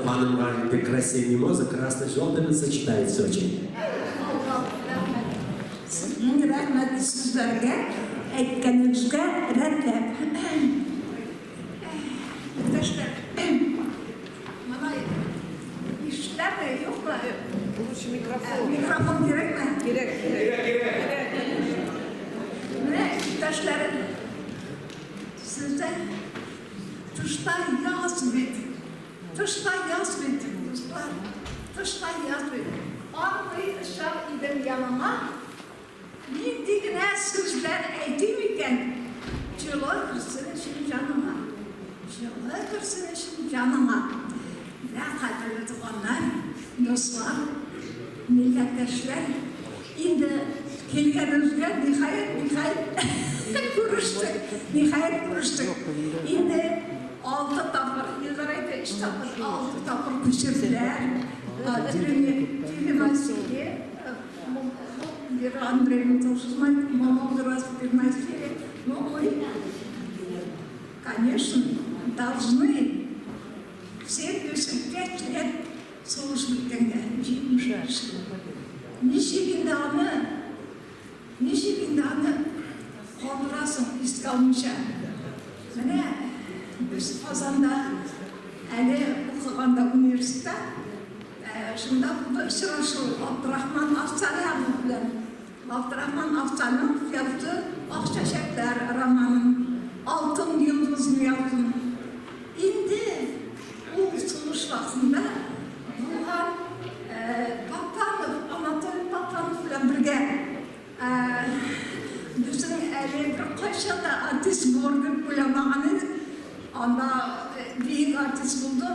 Апаның инде красивый мимоза красно-желтыми сочетается очень. Сезнең рәхмәт сүзләргә, әйткәнегезгә рәтләп. Иптәшләр, моны ишетәме, юкмы? Лучше микрофон. Микрофон кирәкме? Кирәк, кирәк. Кирәк, кирәк. Менә, иптәшләр, сездә тышта яз бит. Тышта яз бит, дуслар, тышта яз бит. Андый очар идем яныңа, Нинди генә сүзләр әйтим икән, Җылы керсен өчен җаныңа, Җылы керсен өчен җаныңа. Менә, кадерле туганнар, дуслар, милләттәшләр, инде килгәнебезгә, ниһаять, ниһаять, күрештек, ниһаять, күрештек. Инде алты тапкыр, Илдар әйтә, өч тапкыр, алты тапкыр күчерделәр. Телемасеге. Вера Андреевна тоже знает, много раз приносили. Но мы, конечно, должны 75 лет сугыш беткәнгә, 75 ел. Ничек инде аны, ничек инде аны калдырасың искә алмыйча? Менә без Казанда әле укыганда университетта Шунда булды очрашу Габдрахман Абсалямов белән. Габдрахман Абсалямов язды Ак чәчәкләр романын, Алтын йолдызны яздым. Инде ул сугыш вакытында булган Папанов, Анатолий Папанов белән бергә безнең әле беркайчан да артист булыр дип уйламаган идек. Анда бөек артист булды.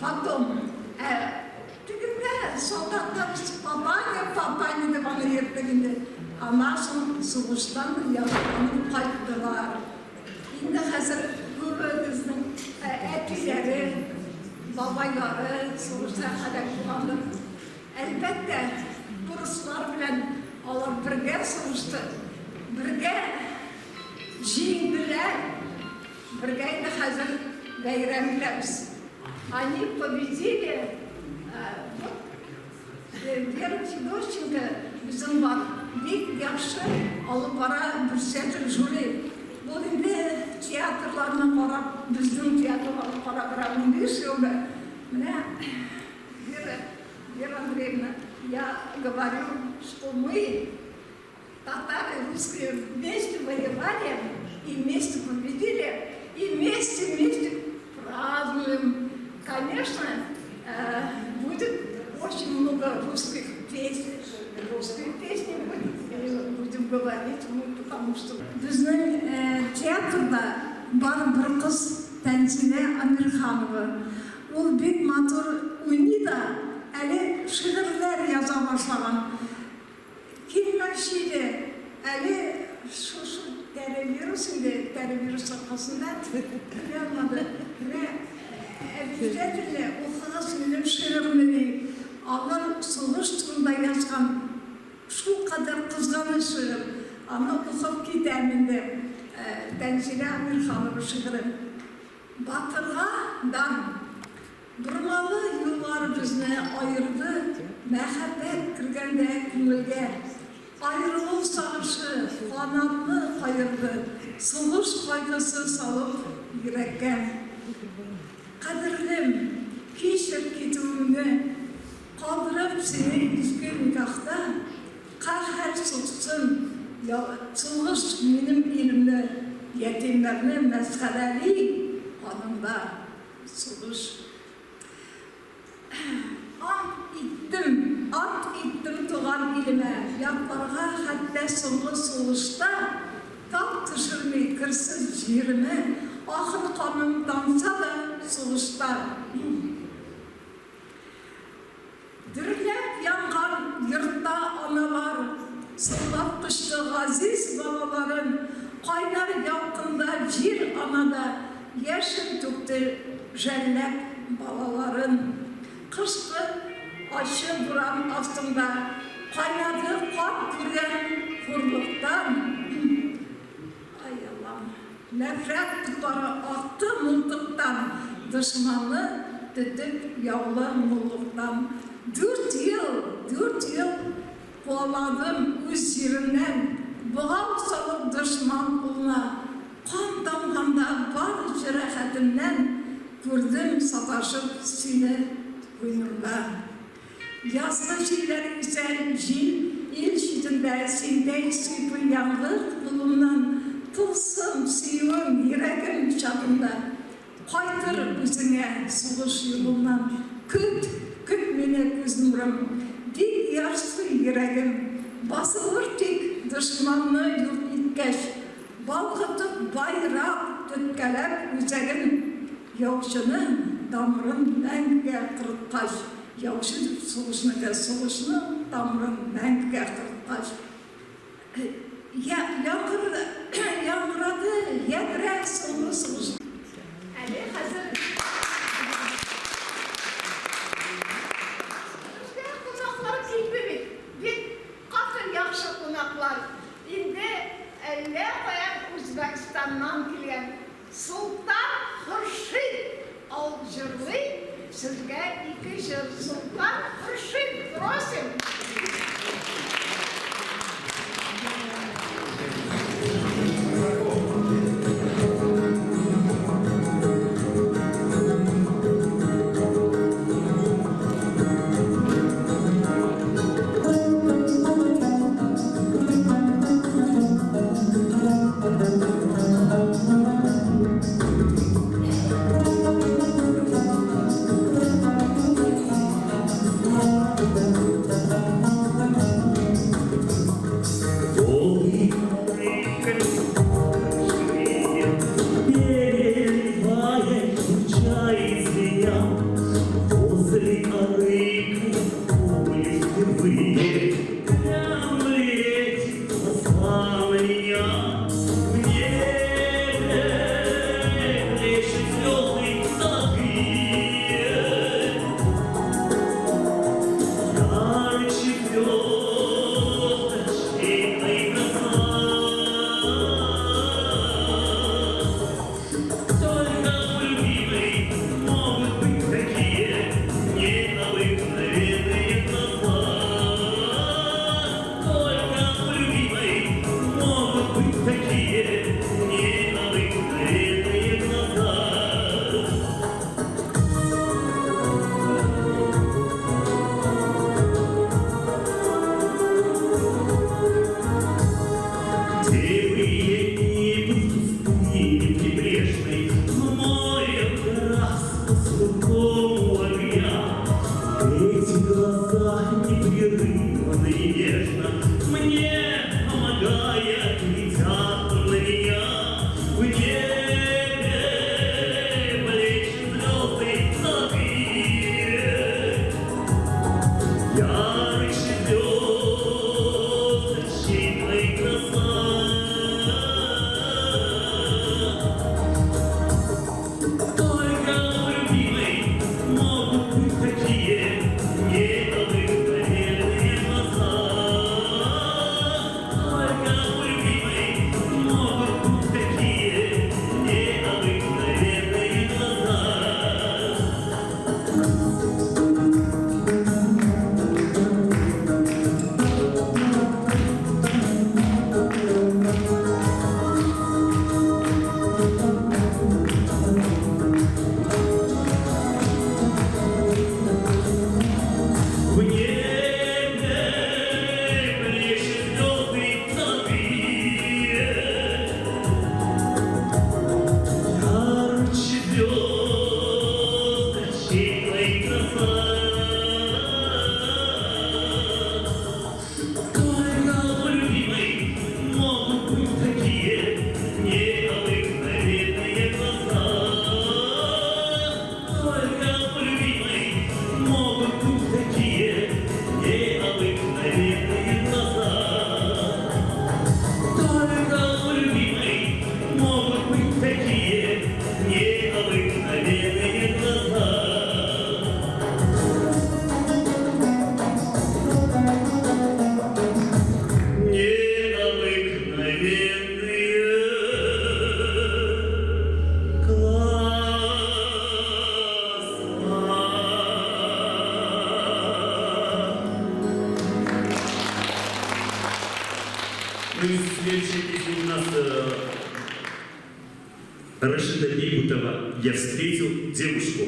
Потом, ә тегендә солдатлар Папаня, Папаня дип аны йөрттек инде. Аннан соң сугыштан яраланып кайттылар. Инде хәзер күбебезнең әтиләре, бабайлары сугышта һәлак булгандыр. Әлбәттә, урыслар белән алар бергә сугышты, бергә җиңделәр, бергә инде хәзер бәйрәм итәбез. Они победили, вот Вера Федорченко безнең бар, бик яхшы алып бара председатель жюри. Ул инде театрларны карап, безнең театрларны карап бара 15 елда. Менә Вера, Вера Андреевна, я говорю, что мы, татары, русские, вместе воевали и вместе победили, и вместе-вместе празднуем. Конечно, будет очень много русских песен, русские песни будет, будем говорить мы, потому что... Безнең театрда бар бер кыз Тәнзилә Амирханова. Ул бик матур уйный да, әле шигырьләр яза башлаган. Килмәкче иде, әле шушы тәре вирус инде, тәре вирус аркасында килә алмады. Менә обязательно укыгыз минем шигыремне, ди. Алар сугыш турында язган шулкадәр кызганыч шигырь. Аны укып китәм инде. Тәнзилә Әмирханова шигыре. Батырга дан! Бормалы юллар безне аерды, Мәхәббәт кергәндә күңелгә. Аерылу сагышы канатны каерды, Сугыш кайгысы салып йөрәккә. Кадерлем, кичер китүемне, Калдырып сине изге никахта. Каһәр суксын сугыш минем илемне, Ятимнәрне мәсхәрәли канында сугыш. Ант иттем, ант иттем туган илемә, Якларга хәтта соңгы сулышта, Тап төшерми керсез җиремә, Ахыр каным тамса да сугышта. Дөрләп янган йортта аналар Саклап кочты газиз балаларын, Кайнар ялкында җир-ана да Яшен түкте жәлләп балаларын. Кышкы ачы буран астында Кайнады кан күргән хурлыктан. Ай, Аллам! Нәфрәт утлары акты мылтыктан, Дошманны. төтек яулы муллыктан. Дүрт ел, дүрт ел куаладым үз җиремнән, Богау салып дошман кулына. Кан тамганда бар җәрәхәтемнән, Күрдем саташып сине куенымда. Язгы җилләр исә җил ил читендә Синдәй сыйпый яңгыр кулымнан Тылсым, сөюем йөрәгем чатында Кайтыр үзеңә сугыш юлыннан Көт, көт мине күз нурым, Бик ярсый йөрәгем. Басылыр тик дошманны юк иткәч, Балкытып байрак, теткәләп үзәген. Яучының тамырын мәңгегә корыткач, Яучы дип сугышныкы, сугышның тамырын мәңгегә корыткач. Яңгыр, яңгырады ядрә соңгы сугыш. Әле хәзер безгә кунаклар килде бит. Бик каты яхшы кунаклар. Инде әллә каян Үзбәкстаннан килгән Солтан Хөршид ал җырлый сезгә ике җыр Солтан Хөршид просим. Рашида Бейбутова «Я встретил девушку».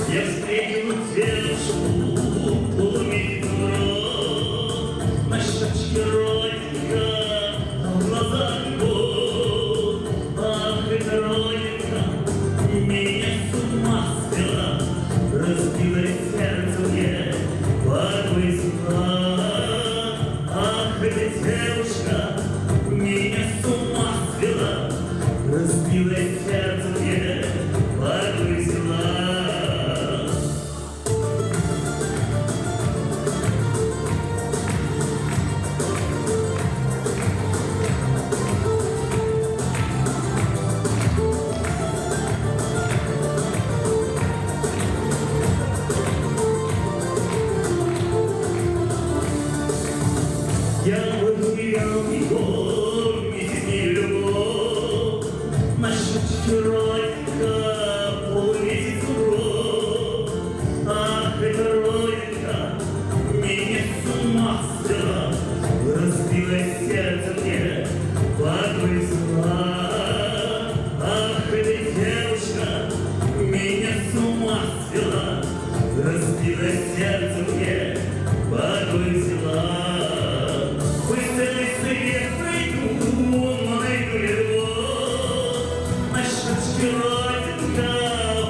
Я встретил девушку полумесяц в рот, На щечке родинка, а в глазах любовь. Ах, эта родинка меня с ума свела, Разбила сердце мне покой зла. Ах, эта девушка меня с ума свела, Разбила сердце мне покой зла. Я потерял его вместе с ней любовь. На щечке родинка, полумесяц в рот. Ах, эта родинка меня с ума свела, Разбила сердце мне погрызла. Ах, эта девушка меня с ума свела, Разбила сердце мне погрызла. Пусть целый свет пройду, но найду любовь. На щечке родинка,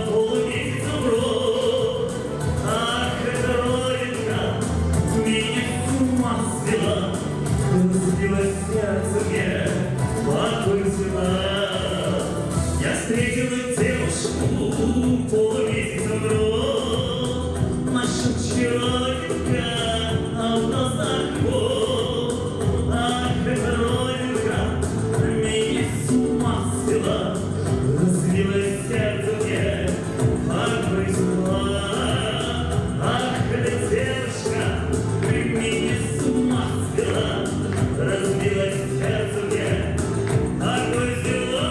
полумесяц в рот. Ах, эта родинка меня с ума свела, Разбила сердце мне погрызла. Я встретила девушку полумесяцем в рот, На щечке родинка, а в глазах любовь. Ах, эта родинка меня с ума свела, Разбила сердце мне погрызла. Ах, эта девушка меня с ума свела, Разбила сердце мне погрызла.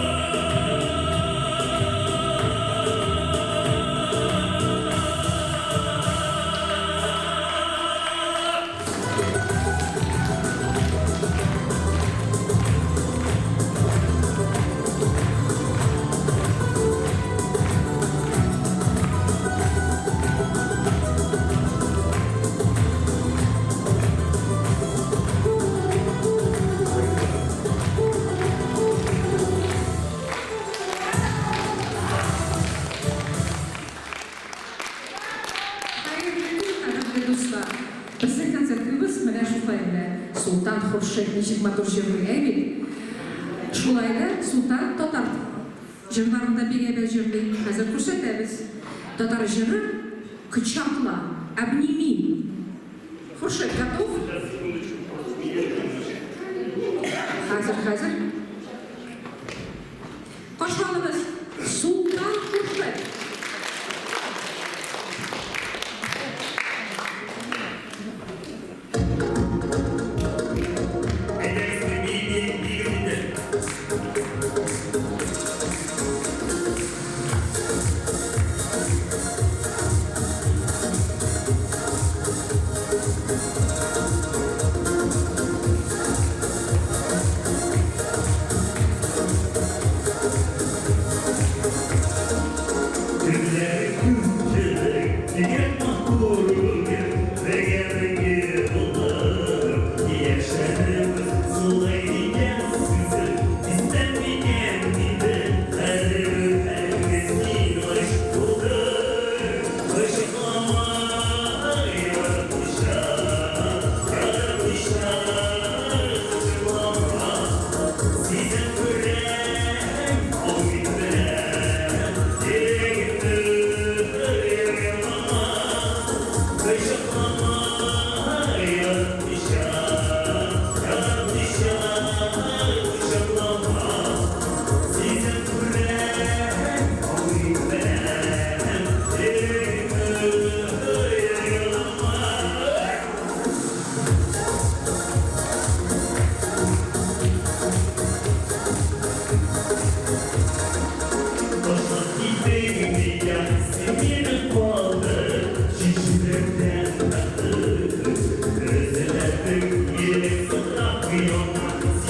Хәерле көн, кадерле дуслар! Безнең концертыбыз менә шулай менә. Солтан Хуршед ничек матур җырлый, әй бит? Шулай да Солтан татар җырларын да бик әйбәт җырлый. Хәзер күрсәтәбез. Татар җыры Кочакла, обними. Хуршед, готов? Хәзер, хәзер. Каршы алыгыз, Султан Хуршед. Әйдәгез, бии, бии, биегез инде.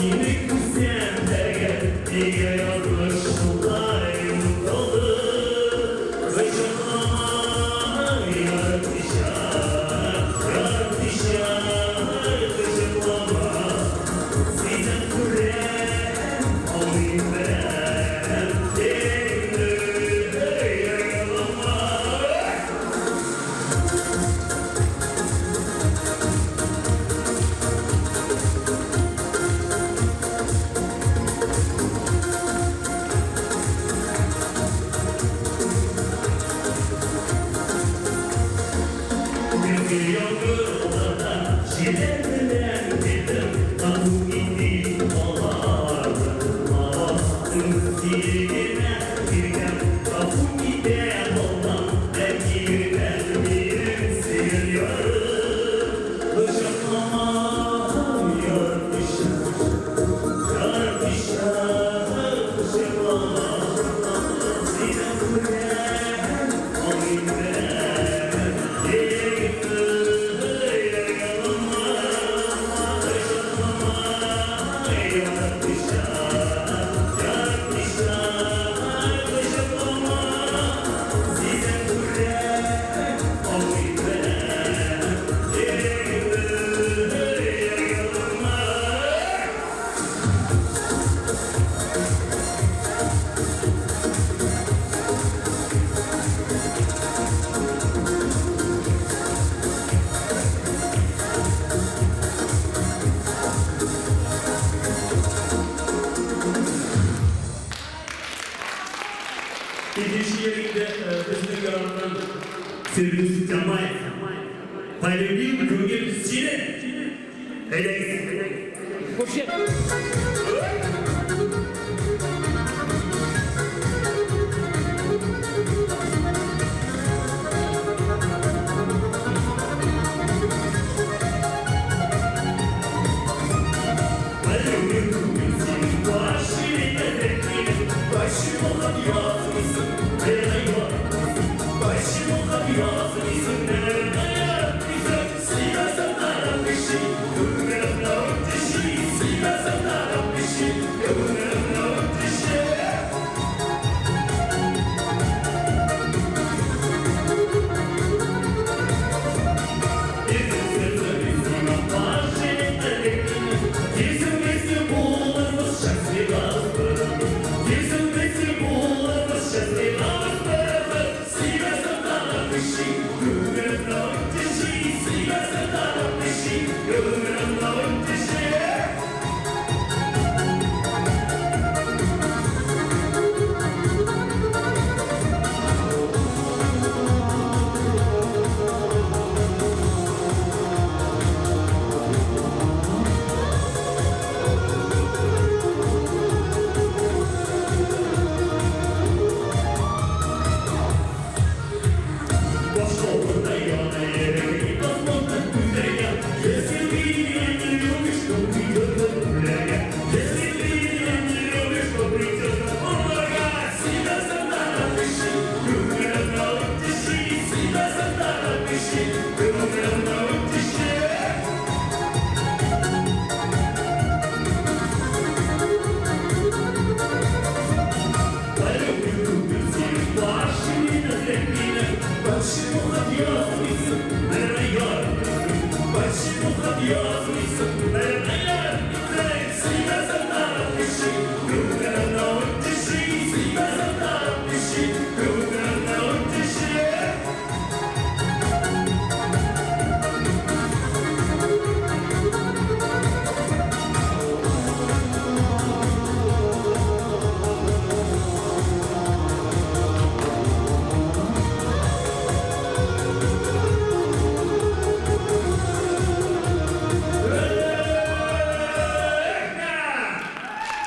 Сине күрсәм дә, нигә язмыш шулай буталды? Кочаклама, яратмыйча, яратмыйча, кочаклама. Синнән күрәм, алмыйм беләм, тәнемне яралама. Көзге яңгырларда җиләк белән килдем, гафу ит аларны. Сине генә биргән, гафу итә алмам, бәлки иртән минем сөйгән ярым. Кочаклама, яратмыйча, яратмыйча, кочаклама. Синнән күрәм, алмыйм беләм, тәнемне яралама. Кочаклама, яратмыйча, яратмыйча, кочаклама. Синнән күрәм, алмыйм беләм, тәнемне яралама. Икенче yerinde безнең яраткан Фирдүс Тямаев. Полюбил күңел сине. Әйдәгез. Хуршед. Полюбил күңел сине, Почему язмыйсың, Почему язмыйсың, Напиши, напиши, напиши. Напиши. Если ты меня не любишь, то придется гулять. Если ты меня не любишь, то придется помогать. Себя сама напиши, себя сама напиши, напиши. Почему Почему язмыйсың, Себя напиши, напиши.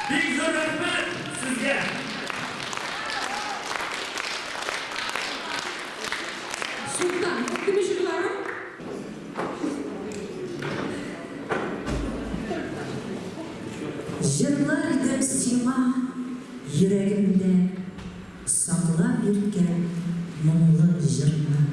Бик зур рәхмәт сезгә! Султан, үттеме җырларың? Җырлар идем сиңа йөрәгемдә саклап йөрткән моңлы җырны.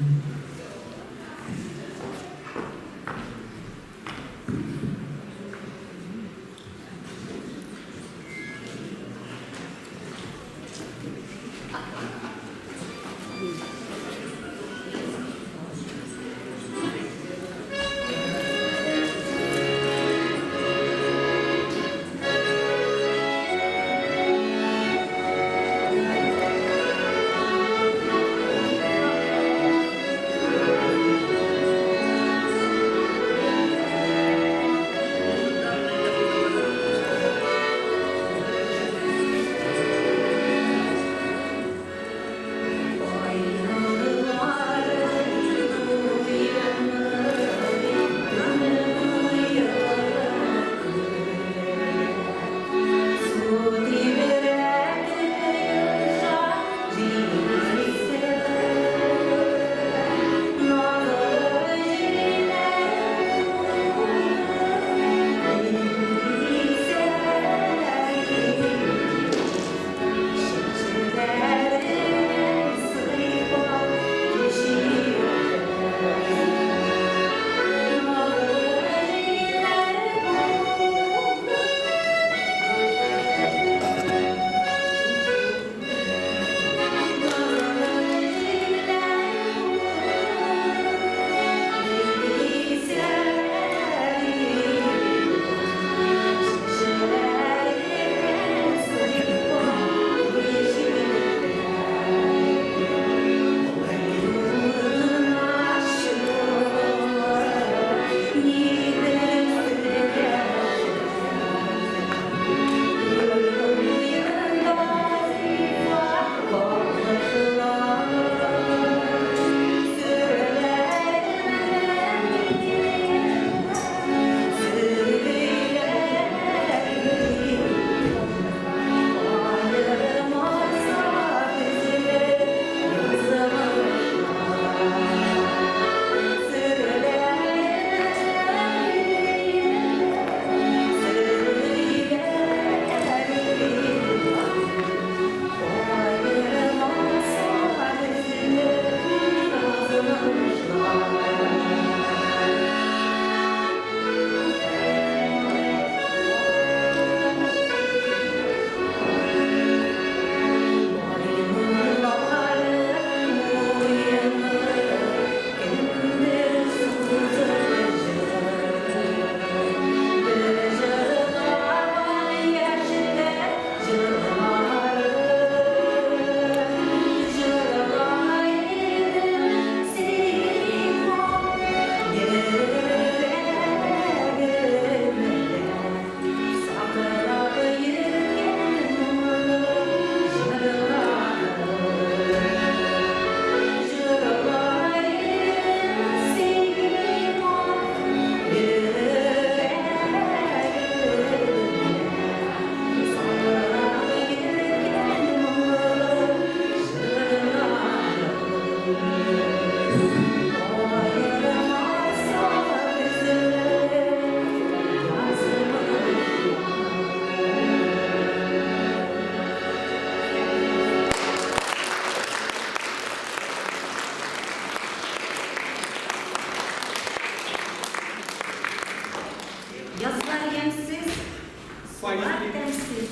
Сулар тәмсез.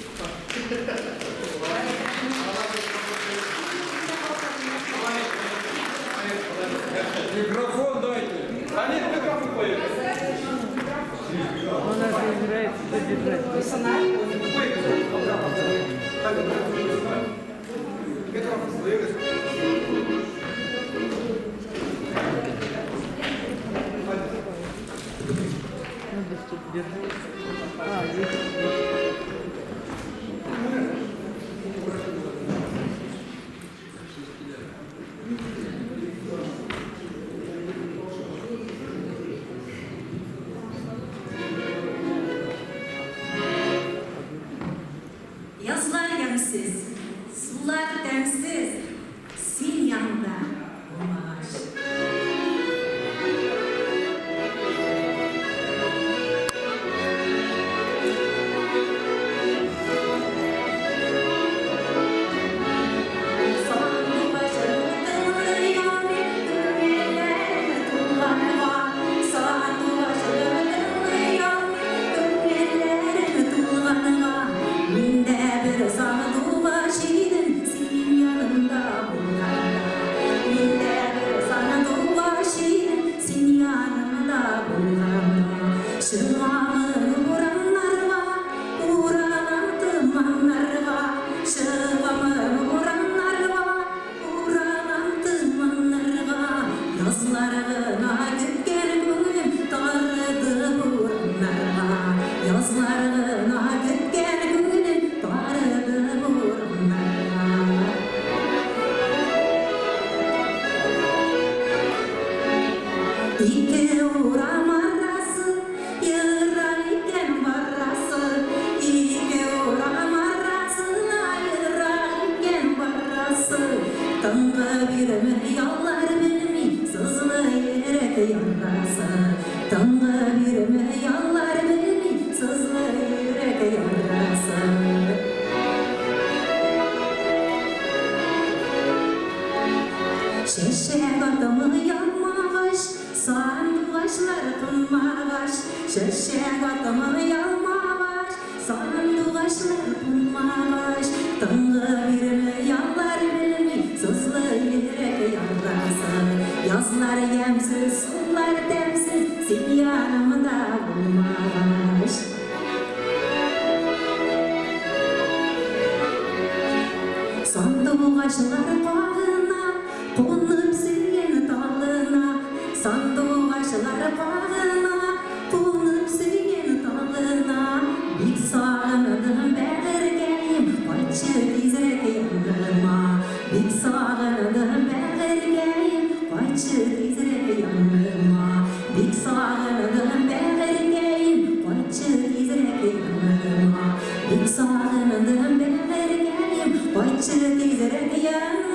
Микрофон дайте. А нет, микрофон поехали. Она же играет, держать. Надо, чтобы держать. А, есть. Язлар ямьсез, сулар тәмсез, син янда булмагач. Чыгамын урамнарга, уралам томаннарга, чыгамын урамнарга, уралам томаннарга. Язлар гына көткән күңелем тарыды урамнарга. Язлар гына көткән күңелем тарыды урамнарга. Ике урам арасы, ерак икән барасы. Ике урам арасына ерак икән барасы. Тынгы бирми, яллар белми, сызлый йөрәк ярасы. Тынгы бирми, яллар белми, сызлый йөрәк ярасы. Чәчәк атымы ялмагач, сандугачлар кунмагач. Чәчәк атымы ялмагач, сандугачлар кунмагач. Тынгы бирми, яллар белми, сызлый йөрәк ярасы. Язлар ямьсез, сулар тәмсез, син янымда булмагач. Сандугачлар кагына, кунып сөйгән талына. Сандугачлар кагына, кунып сөйгән талына. Бик сагындым, бәгырькәем, кайтчы тизрәк яныма. Бик сагындым, бәгырькәем, кайтчы тизрәк яныма. Бик сагындым, бәгырькәем, кайтчы тизрәк яныма. Бик сагындым, бәгырькәем, кайтчы тизрәк яныма.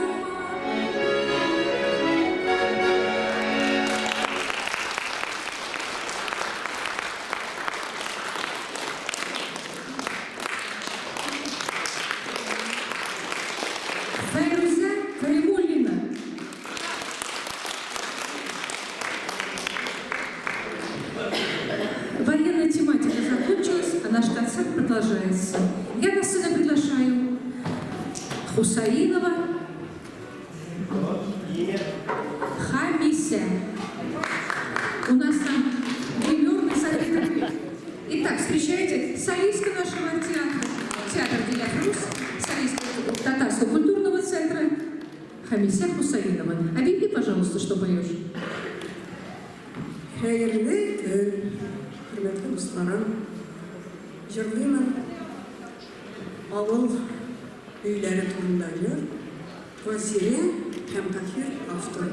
Файруза Каримуллина. Военная тематика закончилась, а наш концерт продолжается. Я на сцену приглашаю Хусаинова Хамися. У нас там гримерный совет. Итак, встречайте, солистка нашего театра, театр Диляфрус, солистка Татарского культурного центра Хамися Хусаинова. Объяви, пожалуйста, что поешь. Хәерле көн, хөрмәтле дусларым. Җырлыймын авыл өйләре турында җыр. Вазире һәм Таһир авторы.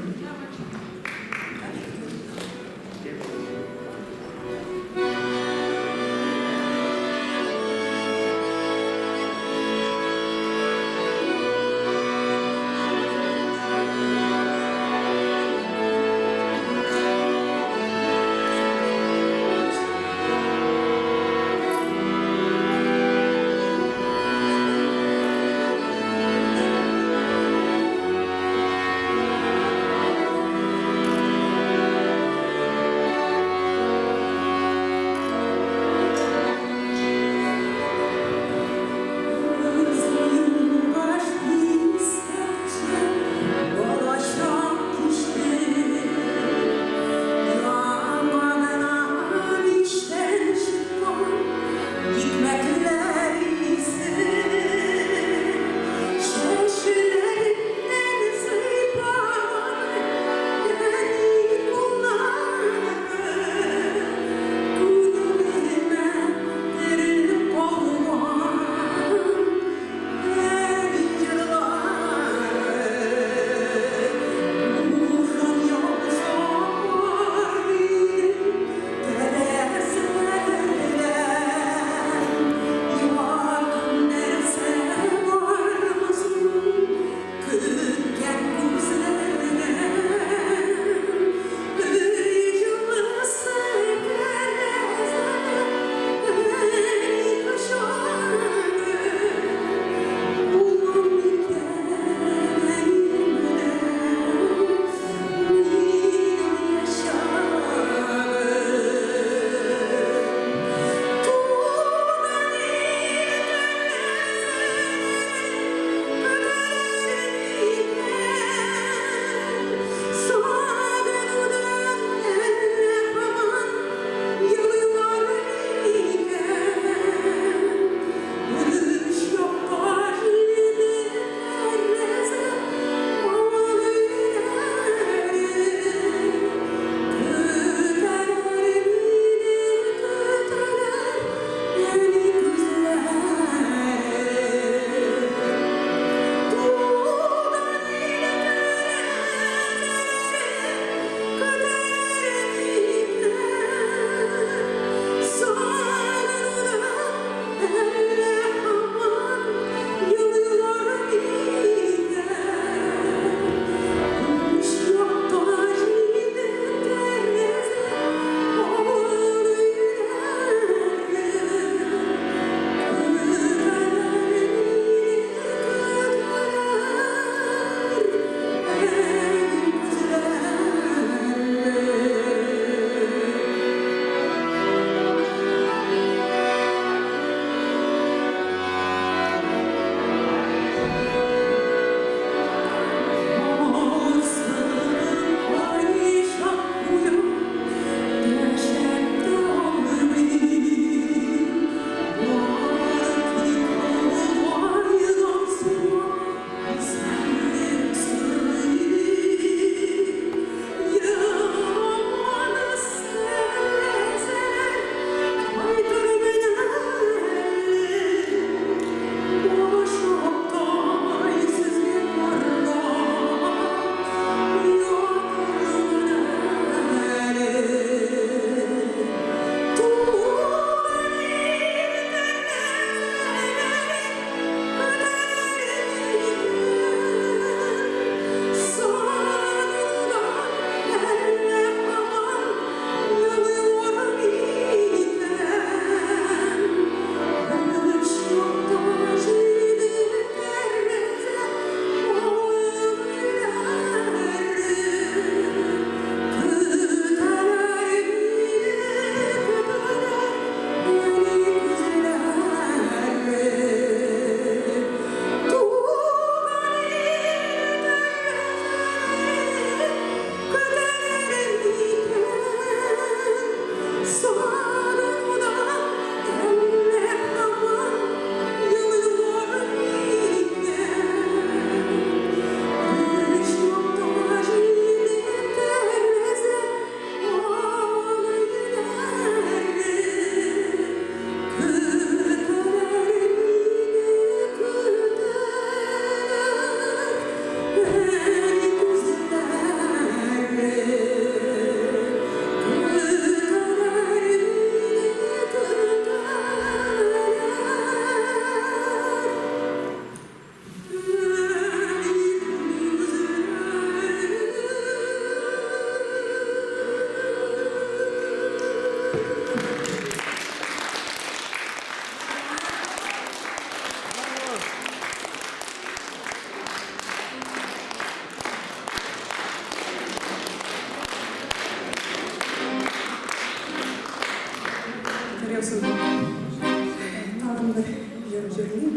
Җыр җырлыйм.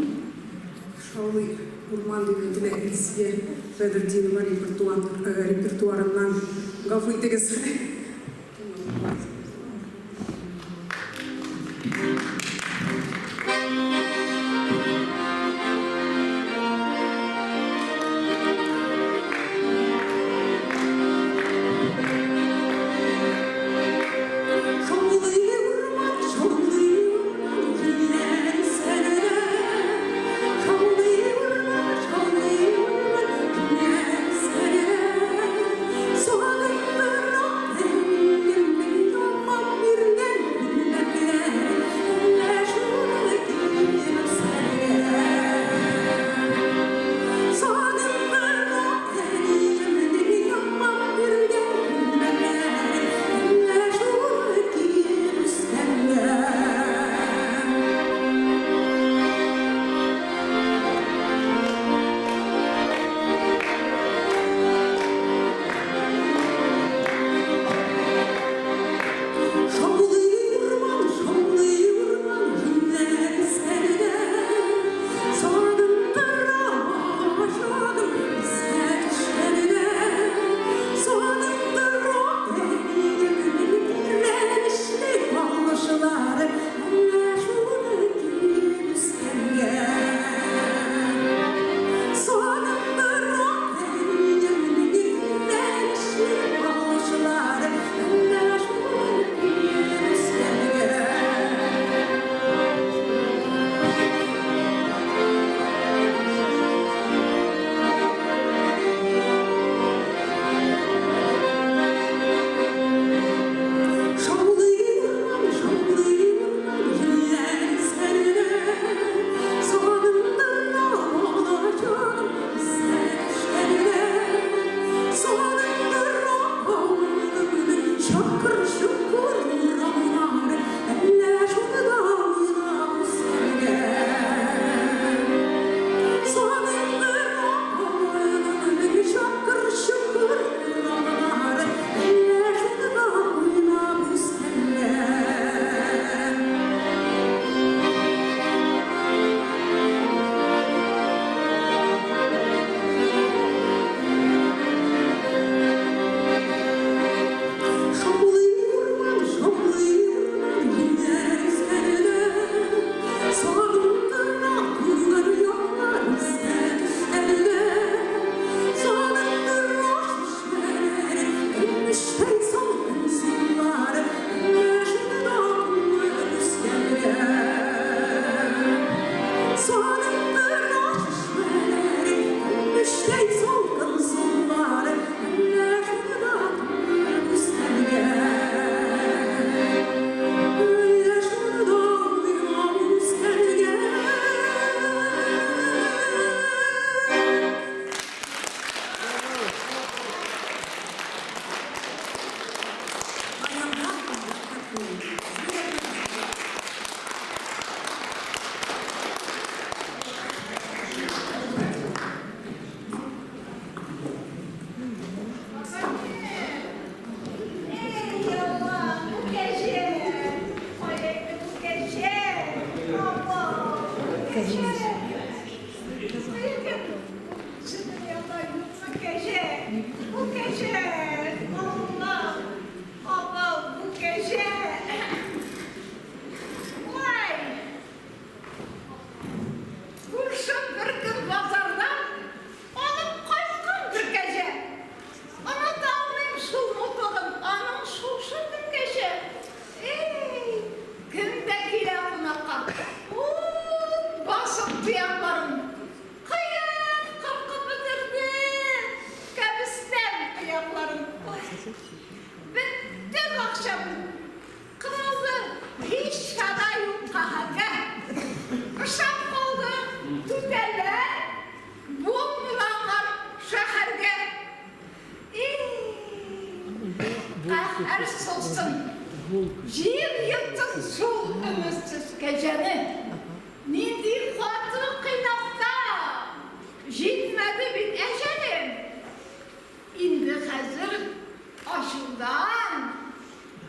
Шаулый урман дип әйтелә Илсөя Бәдретдинова репертуар, репертуарыннан. Гафу итегез. Шаулый урман, шаулый урман, җилләр исәненә. Шаулый урман, шаулый урман, җилләр исәненә. Сагындыра әниемнең ямап биргән күлмәкләре, әллә шуны киеп үсәргә. Сагындыра әниемнең ямап биргән күлмәкләре, әллә шуны киеп үскәнгә. Шаулый урман, шаулый урман, җилләр исәненә. Сагындыра балачагым искә төшкәненә. Сагындыра әниемнең тирән эчле калышлары, әллә шуны киеп үскәнгә. Сагындыра әниемнең тирән эчле калышлары, әллә шуны киеп үскәнгә. Шаулый урман, шаулый урман, җилләр исәненә. Сагындыра балачагым искә төшкәненә. Сагындыра авылымның чакыр-чокыр урамнары, әллә шунда уйнап үскәнгә. Сагындыра авылымның чакыр-чокыр урамнары, әллә шунда уйнап үскәнгә. Шаулый урман, шаулый урман, җилләр исәненә. Сагындыра туган яклар искә төшкәненә. Сагындыра чишмәләре, көмештәй салкын сулары, әллә шунда туып үскәнгә. Сагындыра чишмәләре, көмештәй салкын сулары, әллә шунда туып үскәнгә. Әллә шунда уйнап үскәнгә. Баянда Эй, Алла, бу кәҗә! Кая инде бу кәҗә? Апа, бу кәҗә! Кая бу дөньяда юкмы кәҗә? Бу кәҗә! Алла! Апа, бу кәҗә! Вай! Күршем бер көн базардан алып кайткан бер кәҗә. Оныта алмыйм шул мылтыгын, аның шушы көнгәчә. Эй, кем дә килә кунакка, ут басып тоякларын кыеп кыркып бетерде кәбестәм кыякларын. Ой, бетте бакчам, кырылды, һич чара юк каһәргә. Ышап калды түтәлләр, булмаган шәһәргә. Эй, каһәр суксын, җир йотсын шул өметсез кәҗәне. Нинди каты кыйнап та җитмәде бит әҗәлем. Инде хәзер ачудан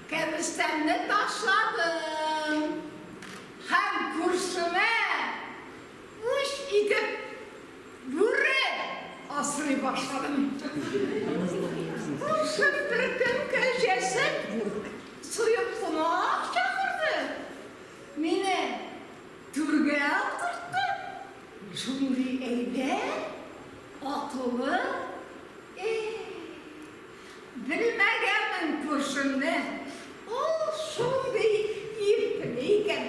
кәбестәмне ташладым һәм күршемә. башладым. Күршем беркөн кәҗәсен суеп кунак чакырды. Мине түргә утыртты. Шундый әйбәт, акыллы. Эй, белмәгәнмен күршемне. Ул шундый ипле икән.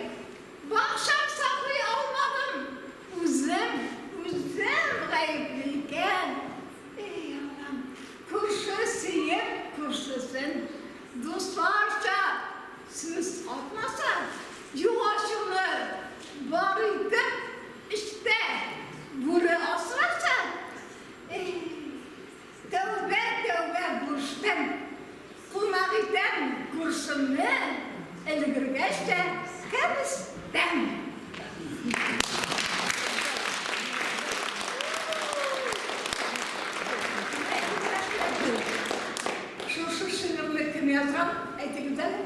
Бакчам саклый алмадым. Үзем, үзем гаепле икән. Эй, Аллам, күрше сөеп күршесен дусларча сүз катмаса, югачуны бар итеп эчтә бүре асраса, эй, тәүбә, тәүбә күрштем. Кунак итәм күршемне, өлгергәч тә кәбестәм. Шушы шигырьне кем язган? Әйтегез әле.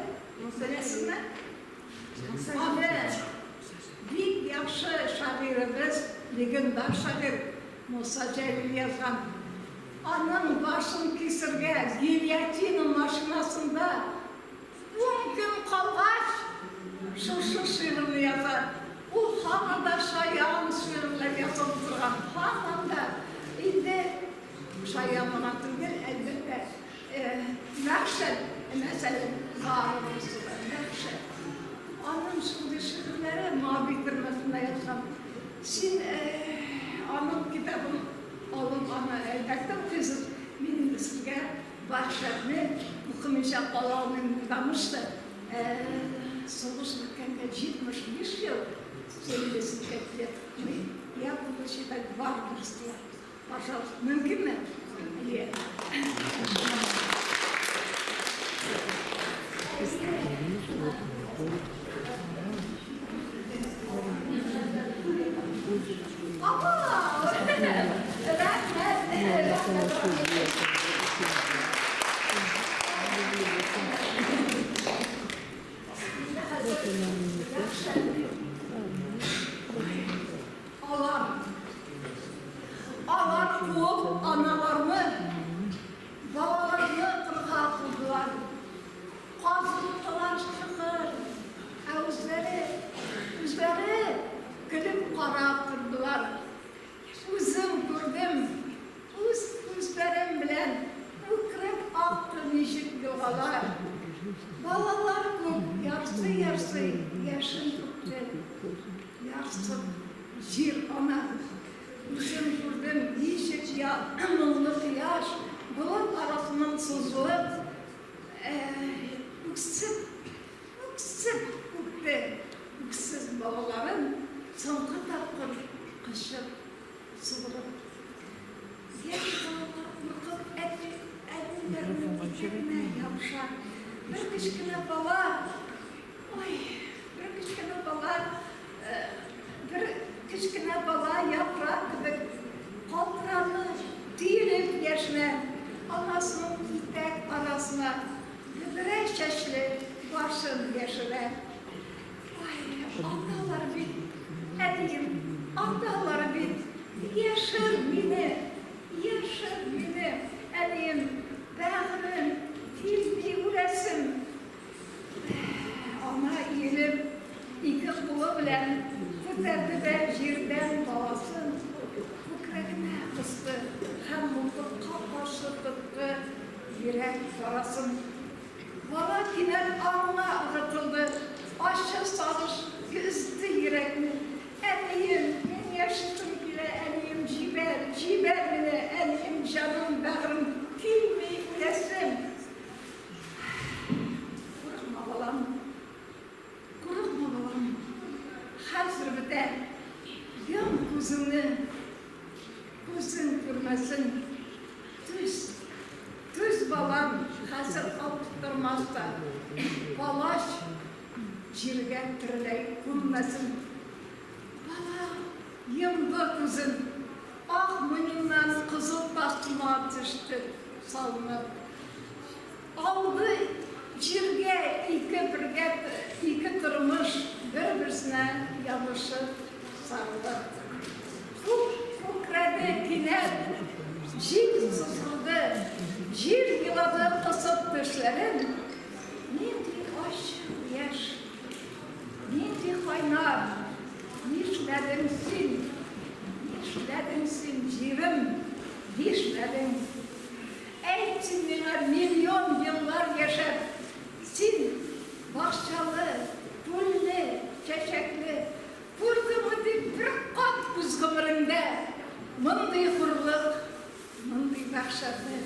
Беләсезме? Аны бик яхшы шагыйребез, легендар шагыйрь Муса Җәлил язган. Аның башын кисергә гильотина машинасында ун көн калгач, шушы шигырьне яза. Ул һаман да шаян шигырьләр язып утырган. Һаман да. Инде шаян гына түгел, әлбәттә, мәхшәр, мәсәлән, барыбыз да мәхшәр. Аның шундый шигырьләре Моабит төрмәсендә язган. Син аның китабын алып, аны әлбәттә укыйсыз. Мин инде сезгә Вәхшәтне укымыйча кала алмыйм, потому что сугыш беткәнгә 75 ел, 75 лет, я буду читать варварство. Пожалуйста, мөмкинме? Әйе. Алар, алар куып аналарны, балаларны кырга кудылар. Казыттылар чокыр, ә үзләре, үзләре көлеп карап тордылар. Үзем күрдем, үз күзләрем белән үкереп акты ничек елгалар. Балалар күк ярсый-ярсый яшен түкте. Ярсып, җир ана. Үзем күрдем, ничек моңлы кояш болыт арасыннан сузылып, үксеп, үксеп үпте үксез балаларын соңгы тапкыр кочып, суырып. Яшь балалар куркып әти, әниләренең итәгенә ябыша. Бер кечкенә бала, ой, бер кечкенә бала, бер кечкенә бала яфрак кебек калтыранып, төелеп яшенә, анасының итәк арасына бөдрә чәчле башын яшерә. Ай, аталар бит, әнием, аталар бит, яшер мине, яшер мине, әнием, бәгърем, килми үләсем. Ана иелеп, ике кулы белән күтәрде дә җирдән баласын күкрәгенә кысты һәм мылтыкка каршы тотты йөрәк парасын. Бала кинәт аңына ыргытылды, ачы сагыш өзде йөрәкне. Әнием, мин яшисем килә, әнием, җибәр, җибәр мине, әнием, җаным, бәгърем, килми үләсем. Курыкма, балам, курыкма, балам, хәзер бетә. Йом күзеңне, күзең күрмәсен. Түз, түз, балам, хәзер авырттырмас та. Палач җиргә тереләй күммәсен. Бала йомды күзен, ак муеныннан кызыл тасма төште салынып. Ауды җиргә ике бергә ике тормыш бер-берсенә ябышып сарылып. Күк күкрәде кинәт. Җил сызгырды, җир елады кысып тешләрен. Нинди ачы яшь, нинди кайнар, нишләдең син, нишләдең син, җирем, нишләдең? Әйт син миңа миллион еллар яшәп, син бакчалы, күлле, чәчәкле, күрдеңме дип бер кат үз гомереңдә мондый хурлык, мондый вәхшәтне?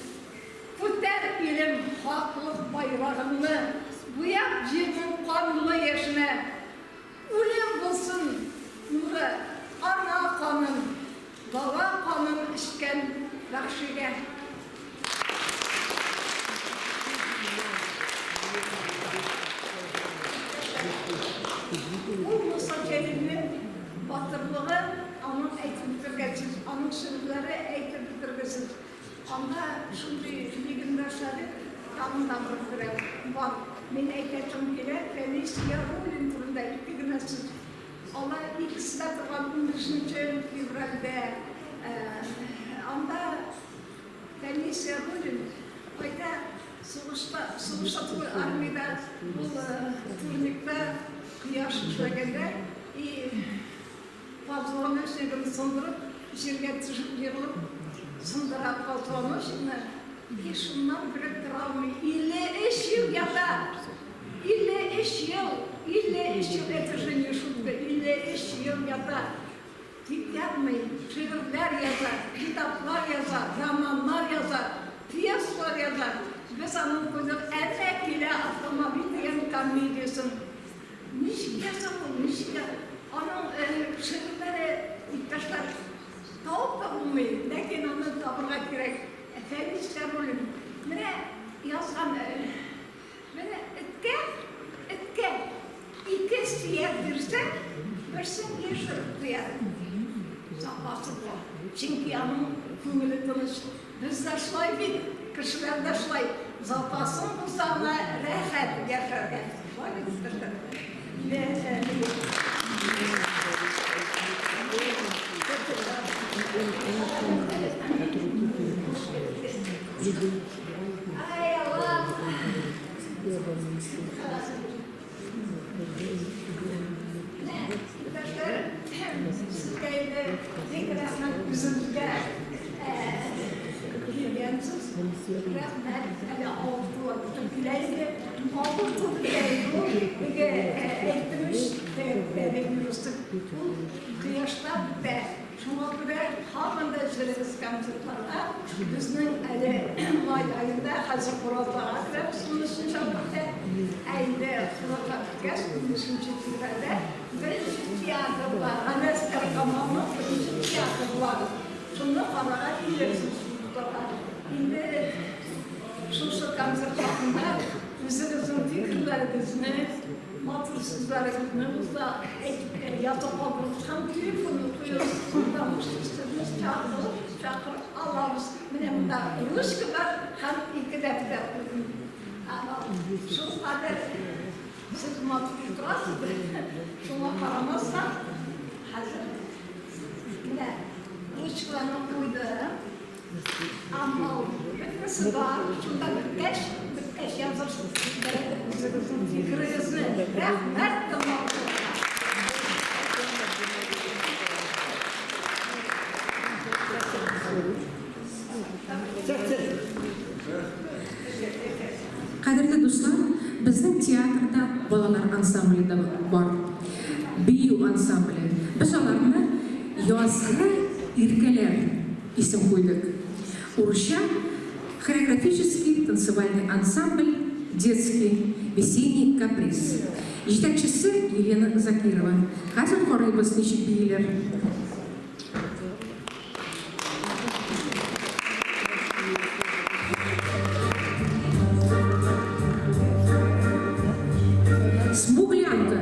Күтәр, илем, хаклык байрагыңны, буяп җирнең канлы яшенә. Үлем булсын нуры ана канын, бала канын эчкән вәхшигә. Ул Муса Җәлилнең батырлыгы, аның әйтеп бетергесез, аның шигырьләре әйтеп бетергесез. Анда шундый легендар шагыйрь тагын да бер берәү бар. Мин әйтәсем килә, Фәнис Яруллин турында ике генә сүз. Алар икесе дә туган унбишенче февральдә. Анда Фәнис Яруллин кайда сугышта, сугышта түгел, армиядә ул турникта кояш эшләгәндә и Позвоночнигын сындырып, җиргә төшеп егылып сындыра позвоночникны и шуннан белеп тора алмый. 53 ел ята! 53 ел! 53 ел, это же не шутка, 53 ел ята. Тик ятмый, шигырьләр яза, китаплар яза, романнар яза, пьесалар яза. Без аның куйдык Әнә килә автомобиль дигән комедиясен. Ничек яза ул, ничек яза? Аның шигырьләре, иптәшләр, табып та булмый, ләкин аны табырга кирәк. Фәнис Яруллин менә язган, менә эткә, эткә ике сөяк бирсәң, берсен яшереп куяр. Запасы була. Чөнки аның күңеле тыныч. Без дә шулай бит, кешеләр дә шулай, запасың булса гына рәхәт яшәргә. Шулай бит, иптәшләр? Ай, Аллам! Менә, иптәшләр, сезгә инде бик рәхмәт үзегезгә килгәнсез. Рәхмәт, әле авыртуы бөтен килә инде. Авырту бетә инде ул. Теге әйттем ич, теге вирусы ул кояшта бетә. Шуңа күрә һаман да йөрегез концертларга. Безнең әле май аенда, хәзер Куратага керәбез, унөченче апрельдә. Ә инде Курата беткәч, унбишенче февральдә беренче театр була. Галиәсгар Камалның беренче театры була. Шуны карарга килерсез, дуслар. Инде шушы концерт хакында үзегезнең фикерләрегезне, Матур сүзләрегезне булса әйтеп, язып калдырыгыз һәм телефонны куегыз, потому что сезне чакырып, чакырып алабыз. Менә монда ручка бар һәм ике дәфтәр куйдым. Шул кадәр сез матур утырасыз, шуңа карамастан, хәзер менә ручкаларны куйдым. Амал, бөтенесе бар. Шунда беткәч, беткәч язырсыз. Үзегезнең фикерегезне. Рәхмәт тыңлавыгызга. Кадерле дуслар, безнең театрда балалар ансамбле дә бар. Бию ансамбле. Без аларны Язгы иркәләр исем куйдык. Урысча хореографический танцевальный ансамбль Детский весенний каприз. Җитәкчесе Елена Закирова. Хәзер карыйбыз ничек бииләр. Смуглянка.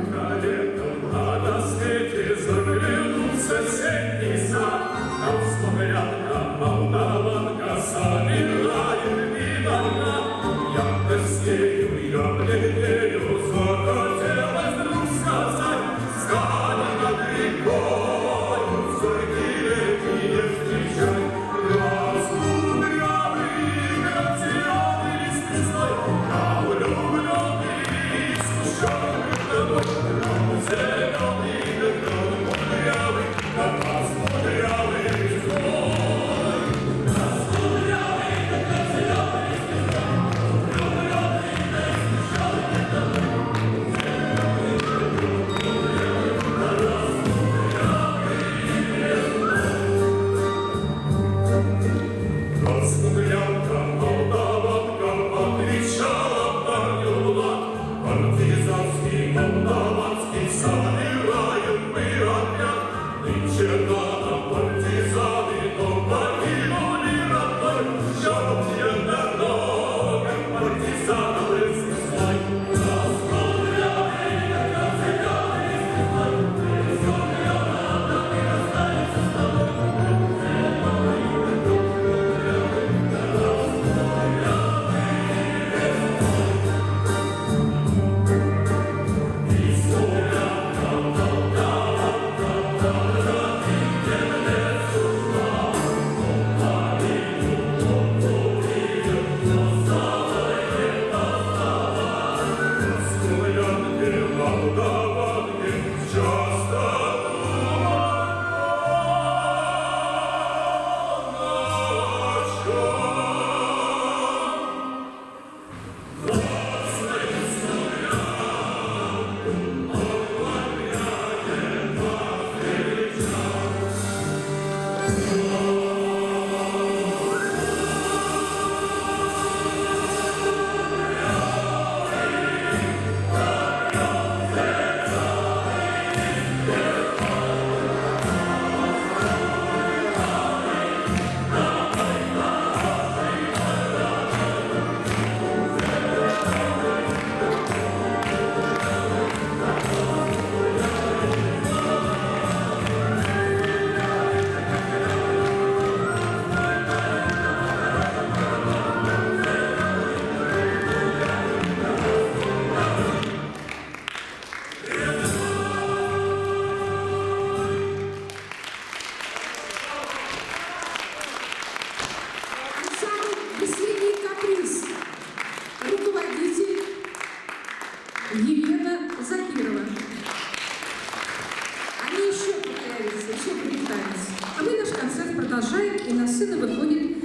продолжаем, и на сцену выходит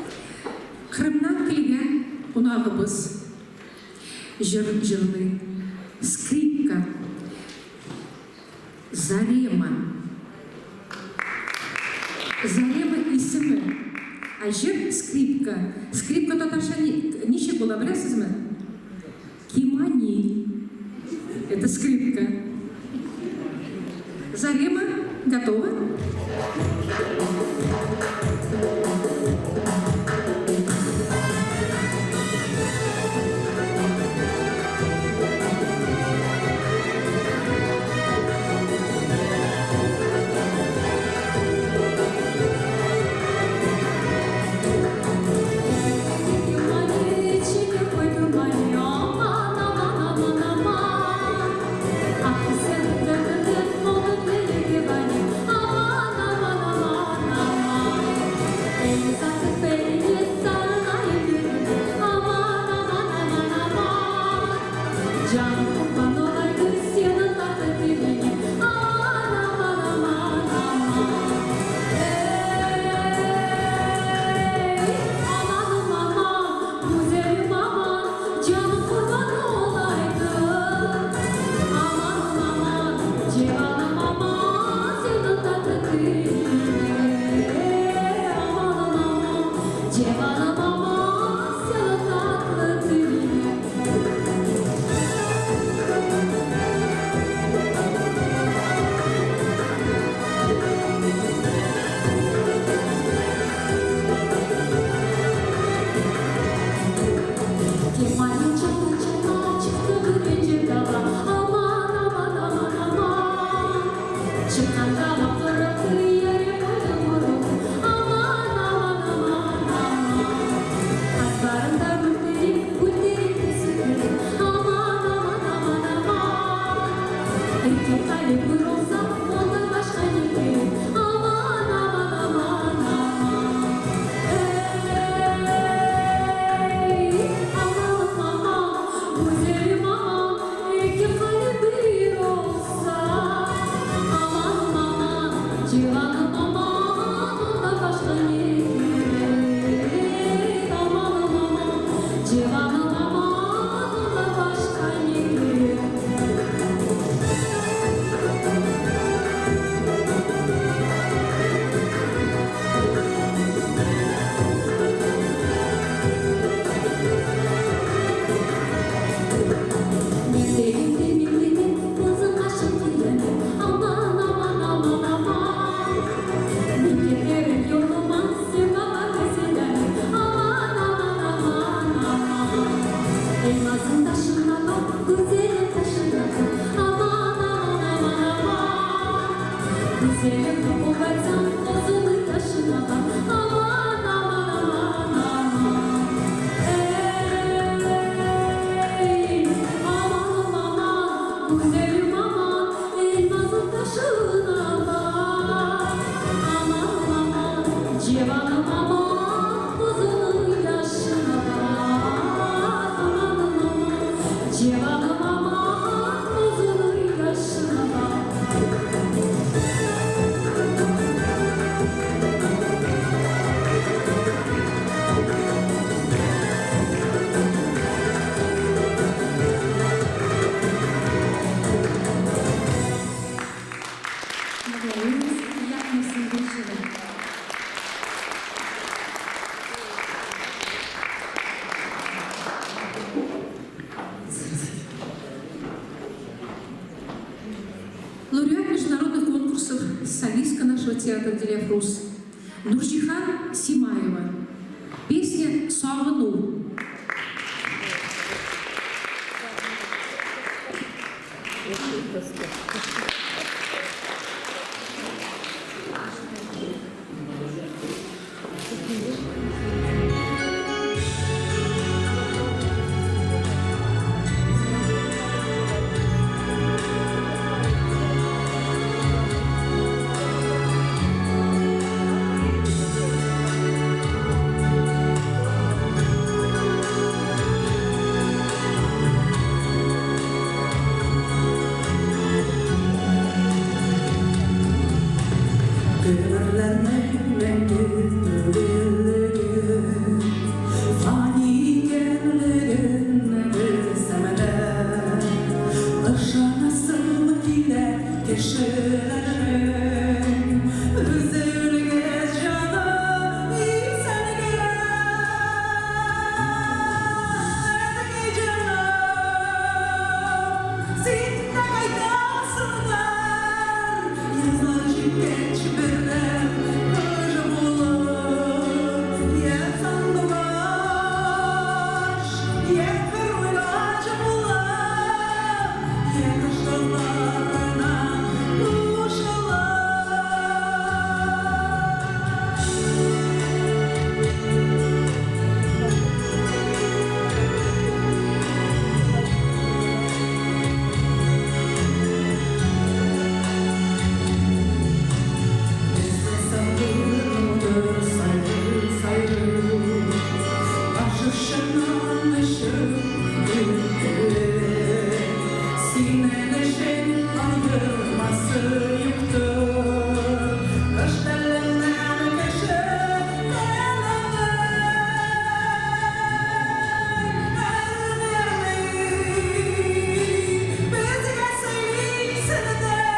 Кырымнан килгән кунагыбыз җыр җырлый. Скрипка. Зарема. Зарема исеме. Ә җыр скрипка. Скрипка татарча ничек була, беләсезме? Кимани. Это скрипка. Зарема, готова? Лауреат международных конкурсов, солистка нашего театра Деляфрус Нуржихан Симаева. Песня «Сагыну». Гомерләрнең мәңге түгеллеген, Фани икәнлеген белсәм дә, Ышанасым килә кешеләрнең Өзелгәч җаны исән генә. Әнкәй җаным, син дә кайтасыңдыр, Язлар җиткәч бердәм кыш булыр, Йә сандугач, йә карлыгач булып, Йә кыш назларына кушылып. Безне сагындырды сайрый-сайрый, Ачышыннан эчеп үтте. Синең өчен аермасы юктыр, Кош теленнән кеше теленең. Әрнеми, безгә сөйлисеңдер,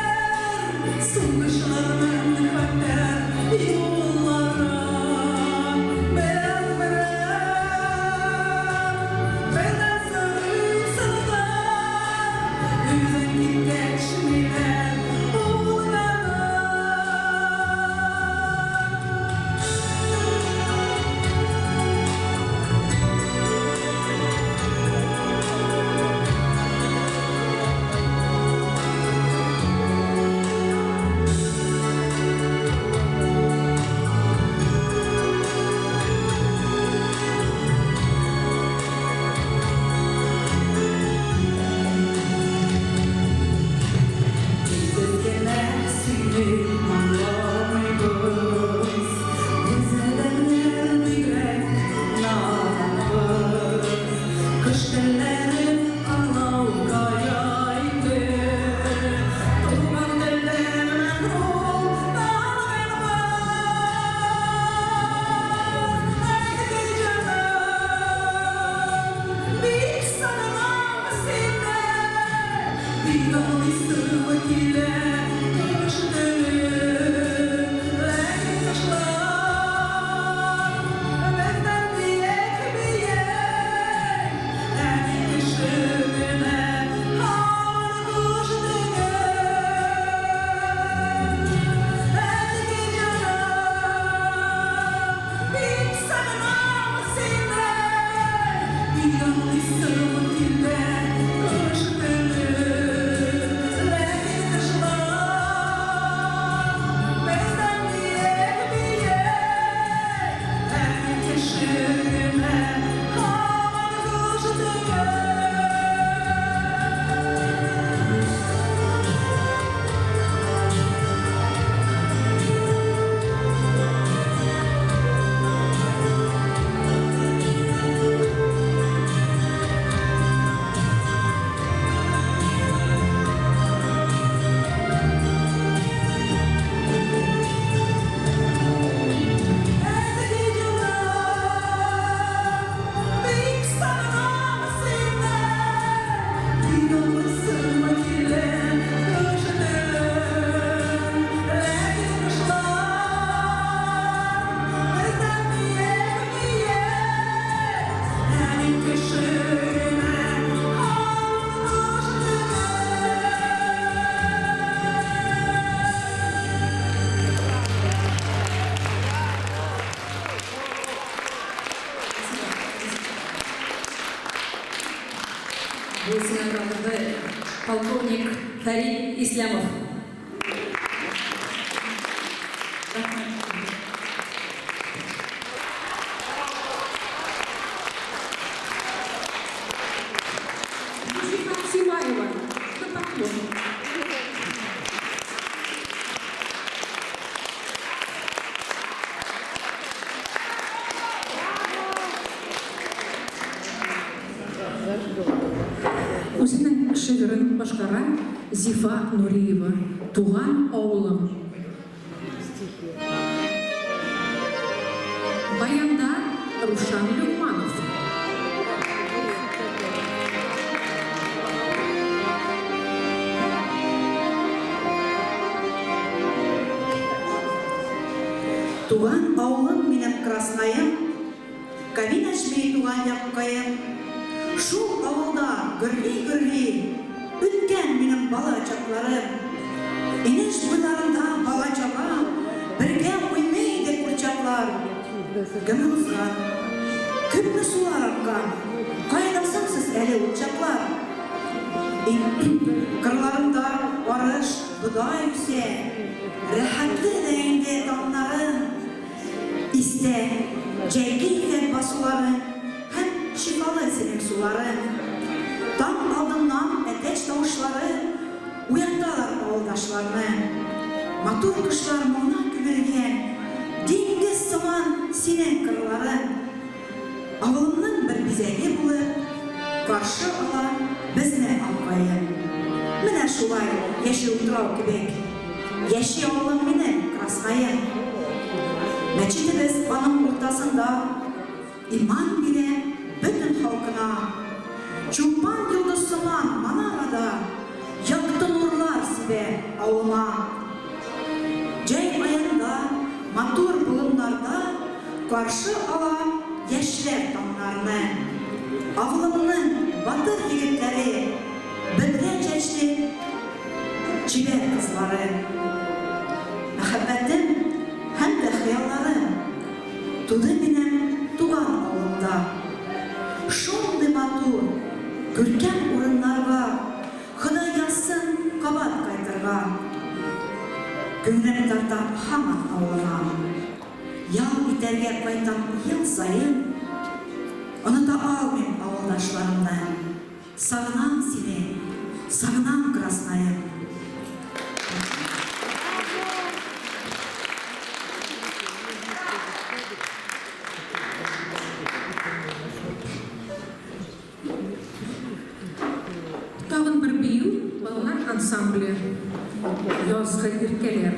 Сугышларның хәтәр юлларын. Бер берәм, бездән сорыйсыңдыр, Үзең киткәч ниләр булганын. Тик без генә сине аңламыйбыз, Без адәмнәр бигрәк наданбыз. Кош телләрен аңлау кая инде, Туган телдән мәхрүм калганбыз. Әнкәй җаным, бик сагынам сине, Бик аңлыйсым килә кош телен. Ләкин кошлар бездән бик биек, Ә мин кеше генә, һаман кош түгел. Әнкәй җаным, бик сагынам сине, Бик аңлыйсым килә кош телен. Ләкин кошлар бездән бик биек, Ә мин кеше генә, һаман кош түгел. Әнкәй җаным, бик сагынам сине, Бик аңлыйсым килә кош телен. Ләкин кошлар бездән биек биек, Ә мин кеше генә, һаман кош түгел. Бу сценографында полковник Фәрит Ислямов. Рәхмәт. Зифа Симаева. На поклон. Үзенең шигырен башкара Зифа Нуриева. Туган авылым. Стихи. Баянда Рушан Люкманов. Туган авылым минем Краснаем, Кави Нәҗми туган яккаем. Шул авылда гөрли-гөрли Үткән минем бала чакларым. Инеш буйларында бала-чага Бергә уйный идек курчаклар. Гомер узган, күпме сулар аккан, Кайда соң сез әле ул чаклар? Кырларында арыш, бодай үсә, Рәхәтле дә инде таңнарың. Истә, җәйге ефәк басулары Һәм шифалы синең суларың. Таң алдыннан әтәч тавышлары Уяталар авылдашларны. Матур кошлар моңына күмелгән Диңгез сыман синең кырларың. Авылымның бер бизәге булып Каршы ала безне алкаем. Менә шулай яшел утрау кебек Яши авылым минем, Краснаем. Мәчетебез аның уртасында Иман бирә бөтен халкына. Чулпан йолдыз сыман манарада Якты нурлар сибә авылыма. Җәй аенда матур болыннарда Каршы ала яшьләр таңнарны. Авылымның батыр егетләре, Бөдрә чәчле чибәр кызлары. Мәхәббәтем һәм дә хыялларым Туды минем туган авылымда. Шундый матур, күркәм урыннарга Ходай язсын кабат кайтырга. Күңелем тарта һаман авылыма. Ял итәргә кайтам ел саен. Оныта алмыйм авылдашларымны. Сагынам сине, сагынам, Краснаем. Тагын бер бию балалар ансамбле Язгы иркәләр,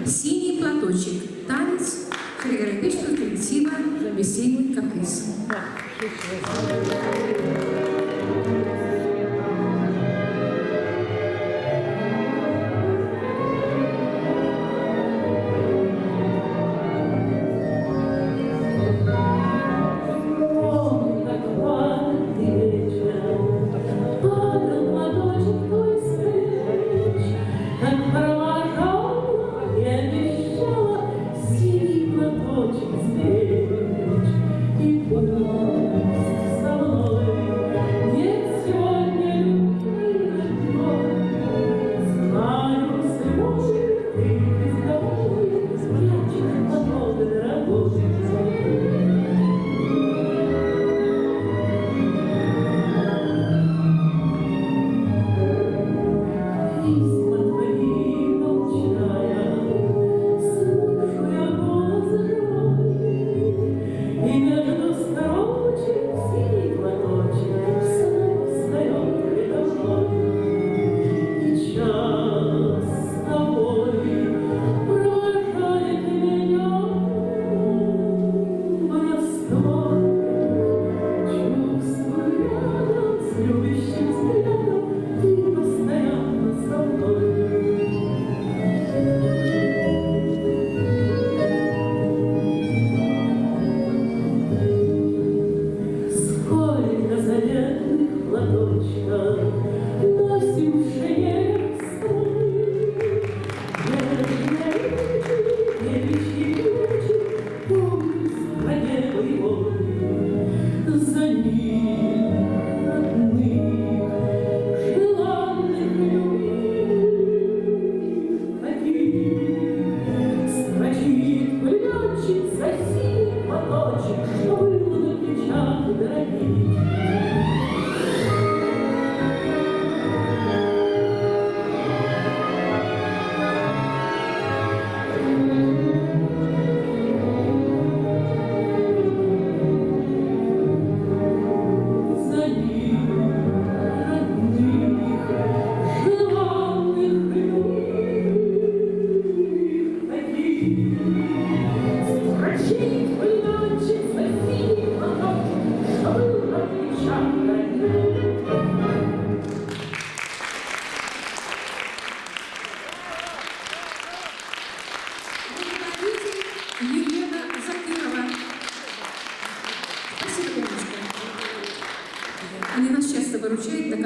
Синий платочек, танец хореографического коллектива Весенний каприз. Помню, как падал вечер, падал платочек твой с плеч, Как провожала и обещала синий платочек сберечь. И пусть со мной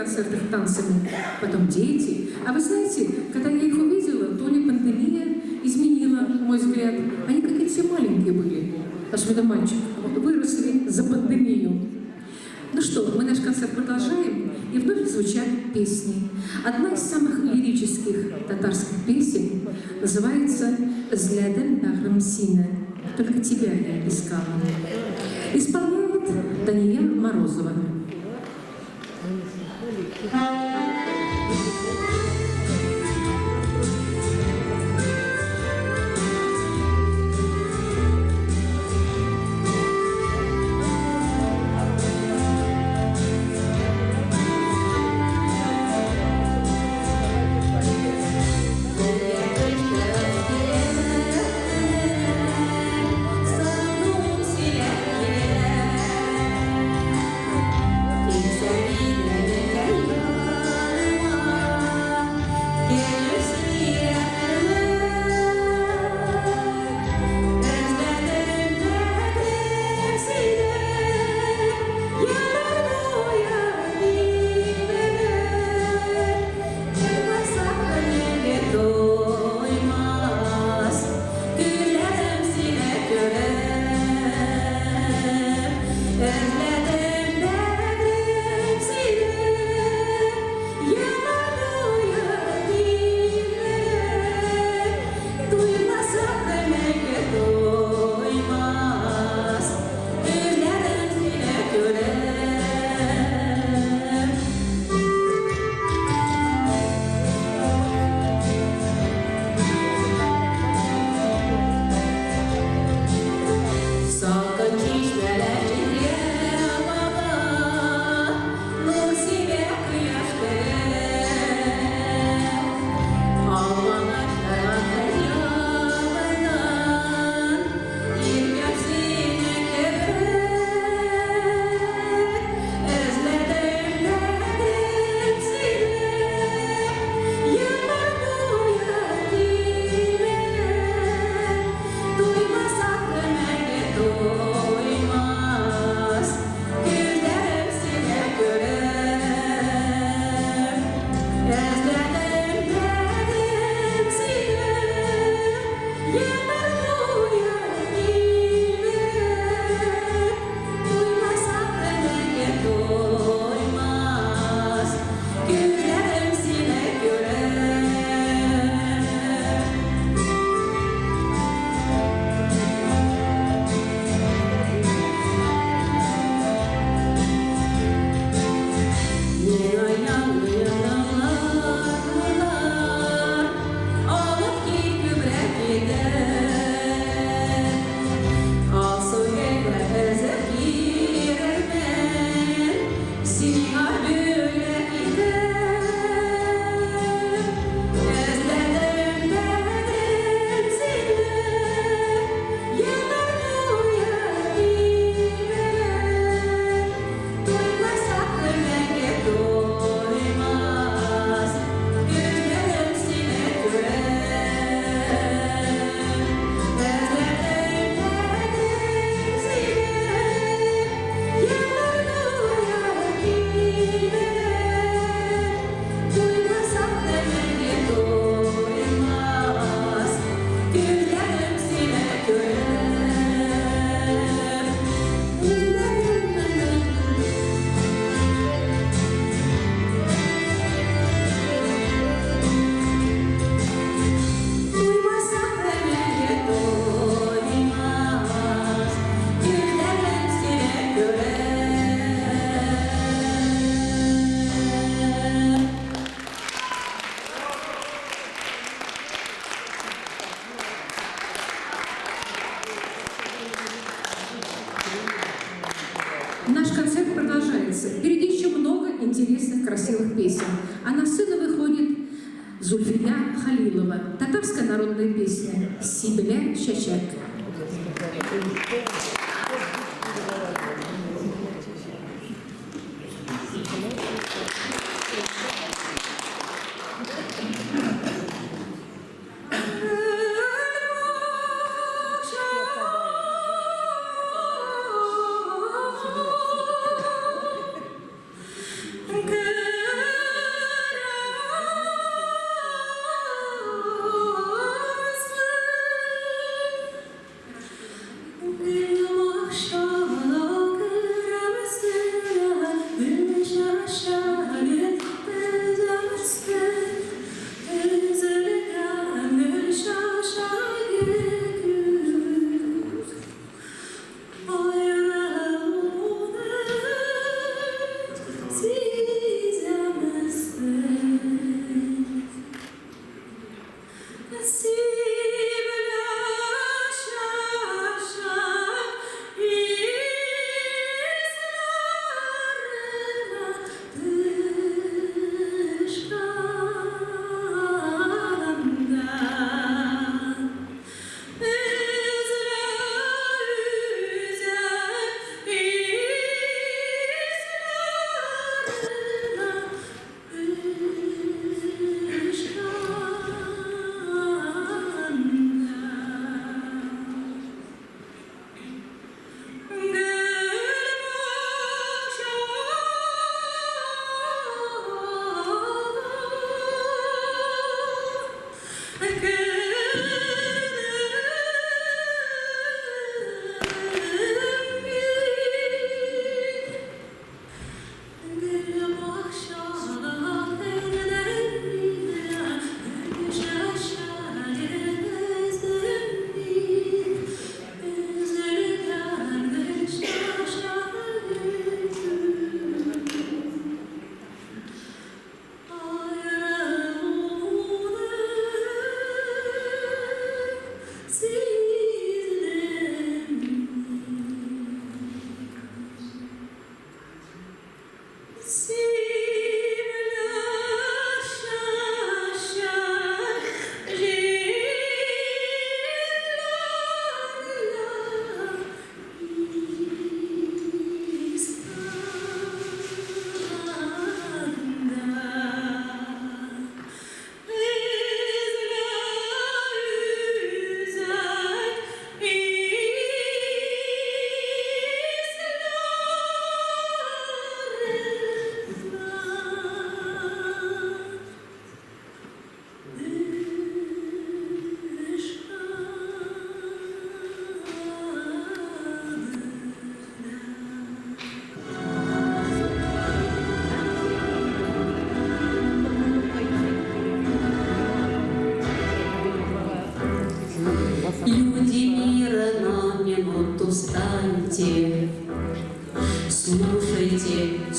концерт их танцами, потом дети. А вы знаете, когда я их увидела, то ли пандемия изменила мой взгляд. Они какие-то все маленькие были, особенно мальчик. Выросли за пандемию. Ну что, мы наш концерт продолжаем, и вновь звучат песни. Одна из самых лирических татарских песен называется «Эзләдем бәгърем сине, только тебя я искала». Исполняет Дания Морозова. Наш концерт продолжается. Впереди еще много интересных, красивых песен. А на сцену выходит Зульфия Халилова. Татарская народная песня «Сибиля Чачак». Good.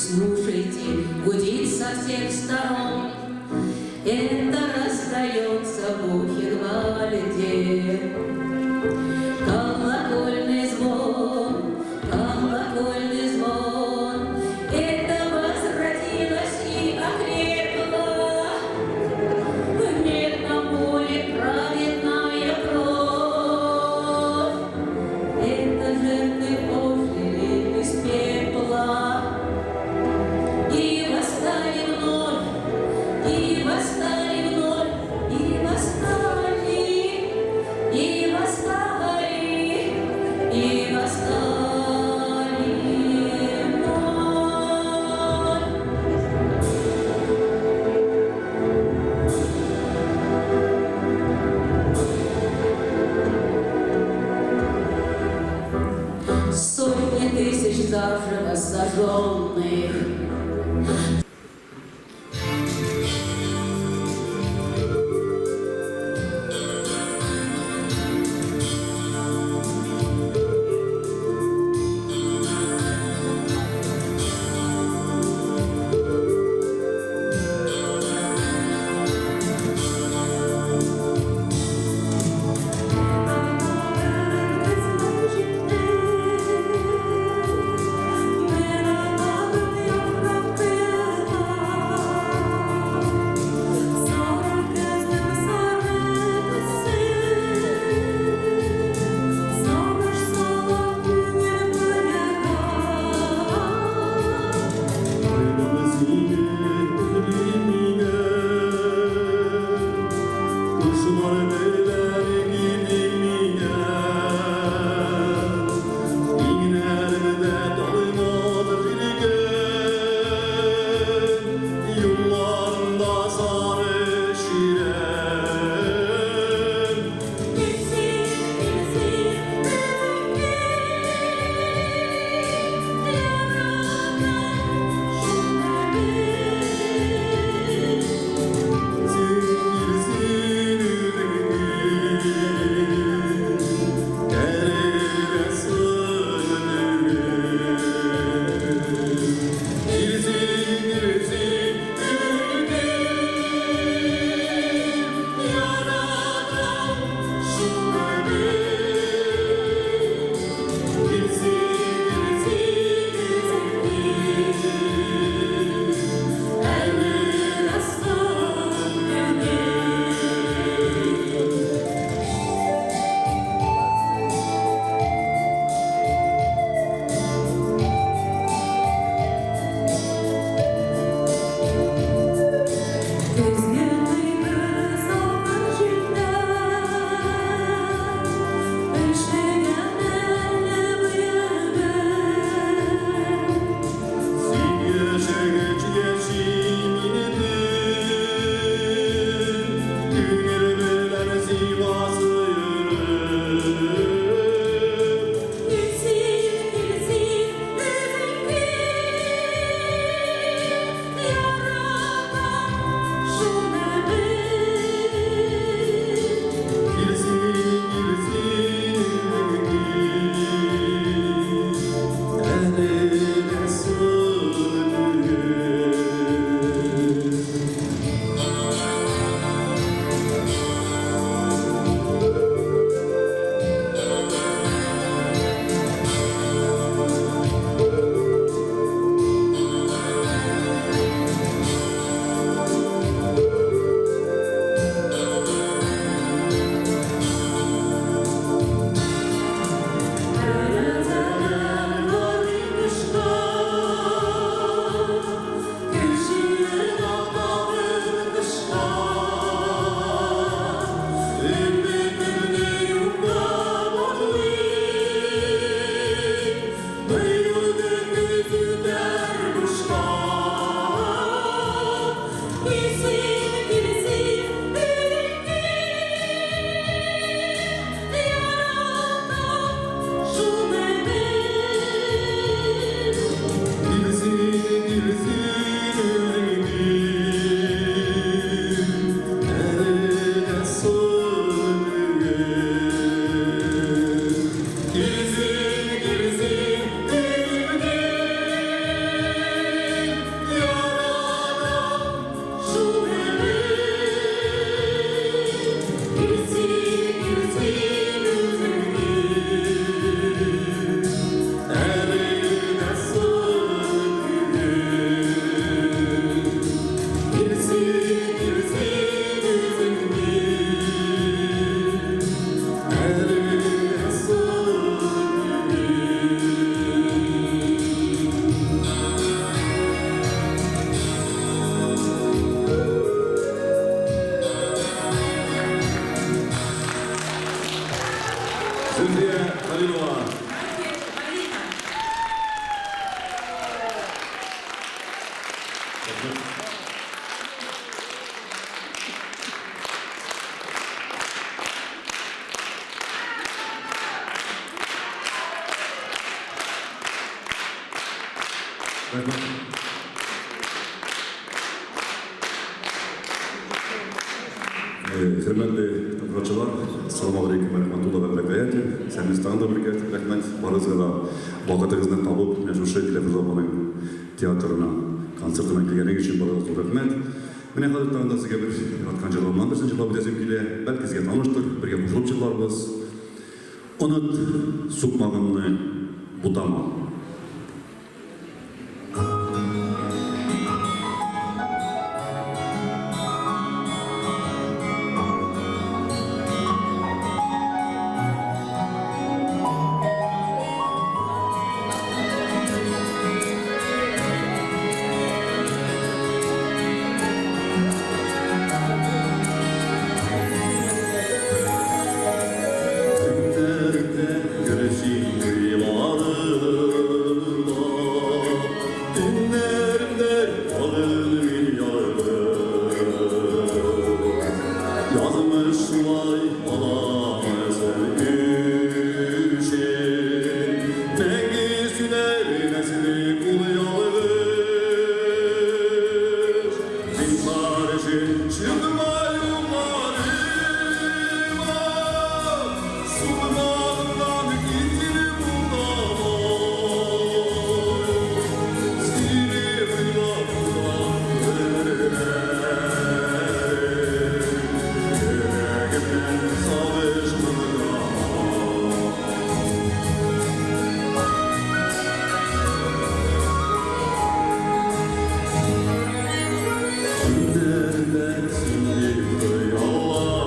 Слушайте, гудит со всех сторон. Это раздается в Бухенвальде. Колокольный звон, колокольный звон. Это возродилось и окрепло. В медном поле праведная кровь. Это жертвы ожили из пепла. И восстали вновь, и восстали вновь, и восстали, и восстали, и восстали вновь. Сотни тысяч заживо сожженных. Фәүзия Хәлилова. Рәхмәт. Хөрмәтле тамашачылар, ассаламу алейкум ва рахматуллаһи ва баракатуһ. Сәмез тагын да бер рәхмәт барыгызга да вакытыгызны табып, менә шушы Диләфрүз апаның театрына, концертына килгәнегез өчен барыгызга зур рәхмәт. Менә хәзер тагын да сезгә бер яраткан җырларымнан берсен җырлап үтәсем килә. Бәлки сезгә таныштыр, бергә кушылып җырларбыз. Оныт сукмагымны, бутама. Төннәрдә гөлсин уйларымда, Төннәрдә калдым мин ялгыз. Язмыш шулай аламы үчен, Мәңге сүнәрмәслек ул ялгыш. Зинһар өчен чыкма юлларыма, Сукмагымнан китеп бутама. Сине уйлап гомерләрем, Йөрәгемнән сагыш мыгырдама. Төннәрдә сине хыялланам,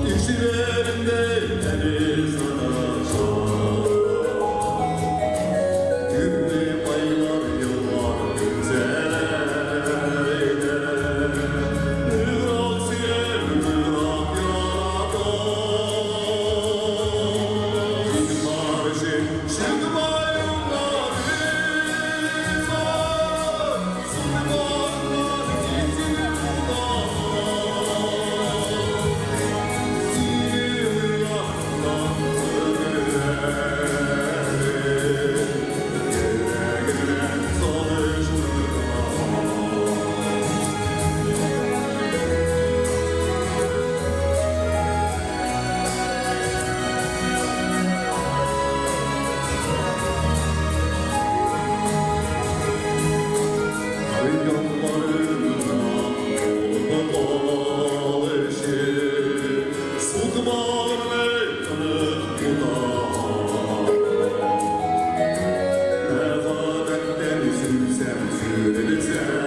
Төшләремдә әле саташам. Күпме айлар, еллар үтсәләр дә, Ныграк сөям, ныграк яратам. Зинһар өчен чыкма юлларыма, Сукмагымнан китеп бутама. Сине уйлап гомерләрем, Йөрәгемнән сагыш мыгырдама. Хыялларымда булып калышып, Сукмагымны оныт бутама. Мәхәббәттән өзелсәм, сүрелсәм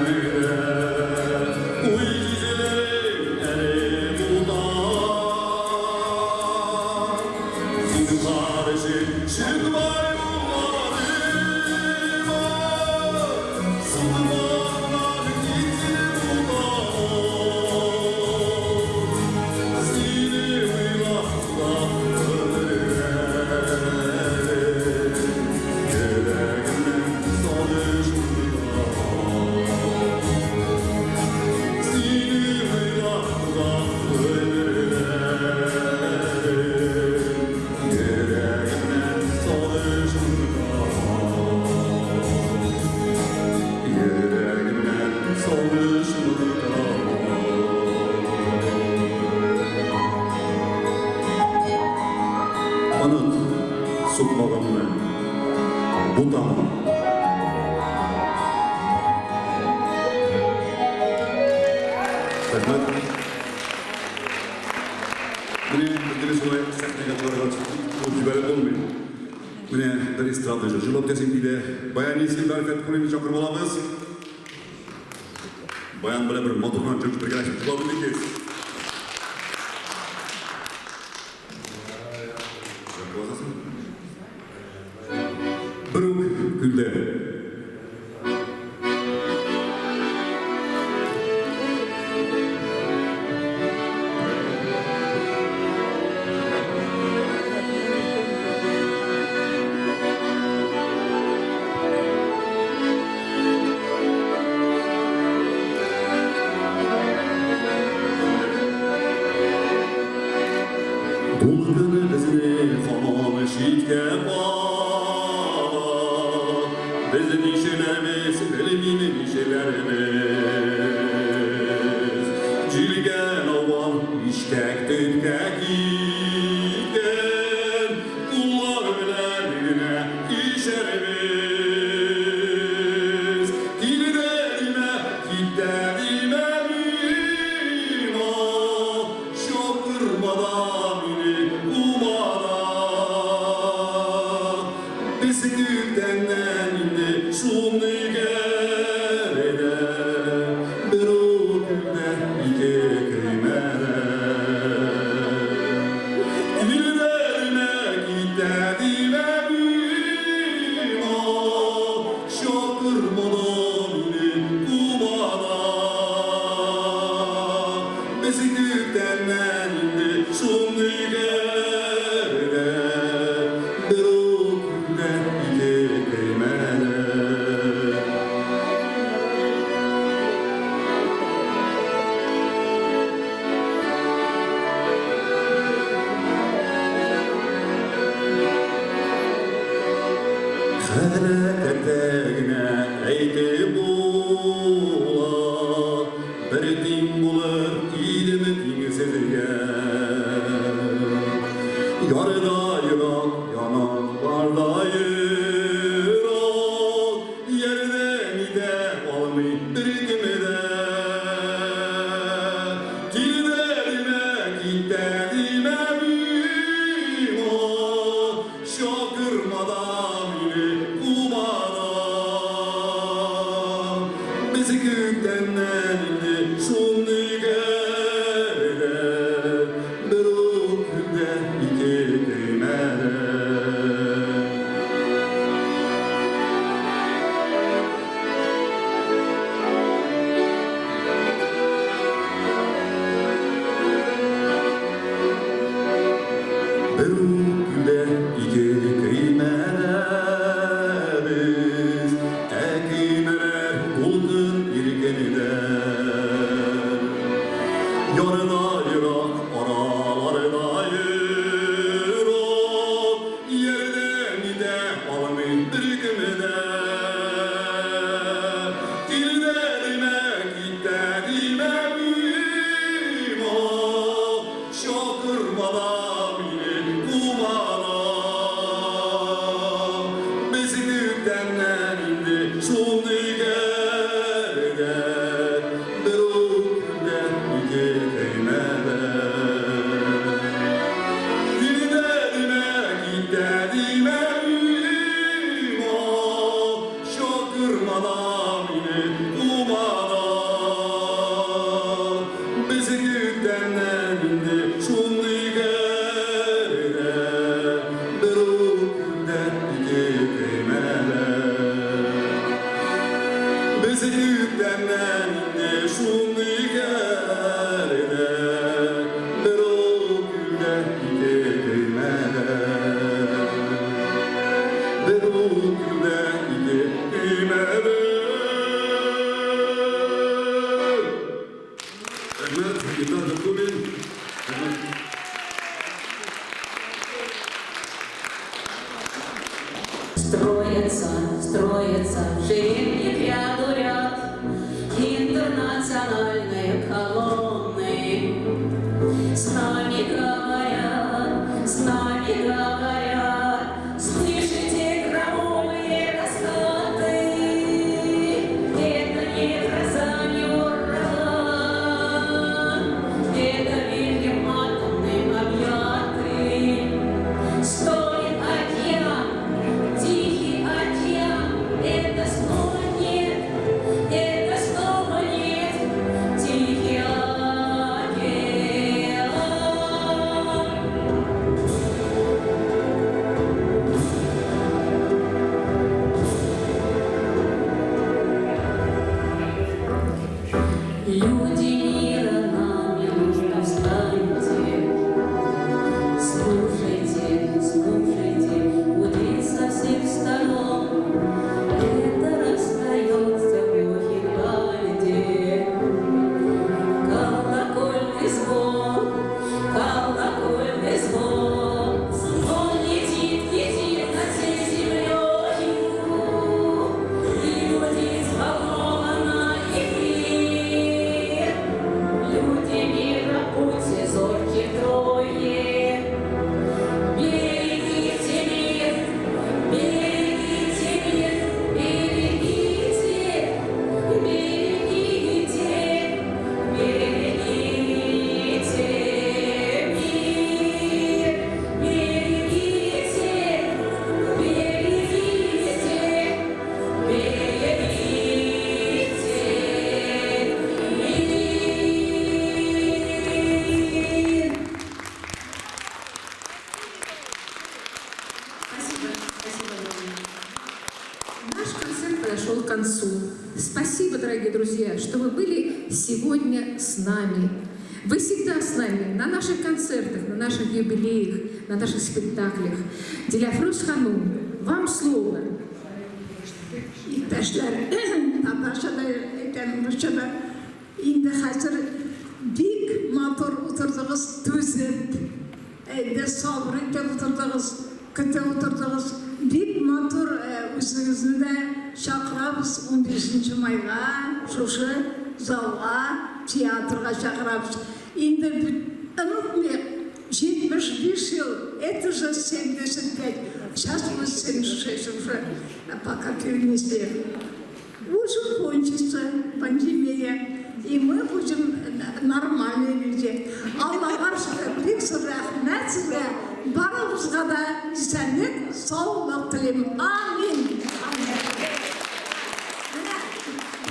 дә, Уй йөзләрең әле бутам. Зинһар өчен чыкма юлларыма, Сукмагымнан китеп бутама. Сине уйлап гомерләрем, Йөрәгемнән сагыш мыгырдама. Сине уйлап гомерләрем, Йөрәгемнән сагыш мыгырдама. Йөрәгемнән сагыш мыгырдама. Оныт сукмагымны, бутама. Рәхмәт. Менә бөтенесе шулай сәхнәгә чыгарга куып җибәреп булмый. Менә бер эстрада җыр җырлап үтәсем килә. Баянист Илдар Фәтхуллинны чакырып алабыз. Баян белән бер матур гына җыр бергәләшеп җырлап үтик. Бер үк күлдә. Дулкын безне һаман читкә кага. Без нишләрбез, белмим нишләрбез. Җилгән ауган ишкәк төпкә киткән, Куллар белән генә ишәрбез. Кил дә димә, кит тә димә миңа, Чакырма да мине, кума да. Без күптәннән инде шундый гәрәйдә, Бер ул күлдә, ике көймәдә. Кил дә димә, кит тә димә миңа, Чакырма да мине, кума да. Без күптәннән инде шундый гәрәйдә, Бер ул күлдә, ике көймәдә. Хәрәкәттә генә әйтеп була, Бер тиң булыр идем тиңсезгә. Ярда ерак, янакларда ерак, Ярдәм итә алмый беркем дә. Кил дә димә, кит тә димә миңа, Чакырма да мине, кума да. Без күптәннән инде шундый гәрәйдә, Бер ул күлдә, ике көймәдә. Бер ул күлдә, ике көймәдә без, Ә көймәләр дулкын иркендә. Ярда ерак, араларда ерак, Ярдәм итә алмый беркем дә. Кил дә димә, кит тә димә миңа, Чакырма да мине, кума да. Без күптәннән инде шундый гәрәйдә, Бер ул күлдә, ике көймәдә. Кил дә димә, кит тә димә миңа, Чакырма да мине, кума да. Без күптәннән инде шундый гәрәйдә, Бер ул күлдә, ике көймәдә. Без күптәннән инде шундый гәрәйдә, Бер ул күлдә, ике көймәдә. Бер ул күлдә, ике көймәдә. Рәхмәт, Илдар Габдуллин. Рәхмәт. Строятся, строятся в шеренги к ряду ряд интернациональные колонны. С нами говорят, с нами говорят, слышите громовые раскаты? Это не гроза, не ураган, это Вильгельм атомным объятый. Стонет океан, тихий океан, это снова нет, это снова нет, тихий океан. концу. Спасибо, дорогие друзья, что вы были сегодня с нами. Вы всегда с нами на наших концертах, на наших юбилеях, на наших спектаклях. Диляфрус Ханум, вам слово. Иптәшләр, татарча да әйтәм, русча да. Инде хәзер бик матур утырдыгыз, түзеп, инде сабыр итеп утырдыгыз, көтеп утырдыгыз. Бик матур үзегезне дә чакырабыз 15 майга шушы залга, театрга чакырабыз. Инде онытмыйк, 75 ел, это же 75, сейчас будет 76 уже, пока перенесли. Уже кончится пандемия, и мы будем нормальные люди. Аллага шөкер, бик зур рәхмәт сезгә, барыбызга да исәнлек, саулык телим. Амин. Менә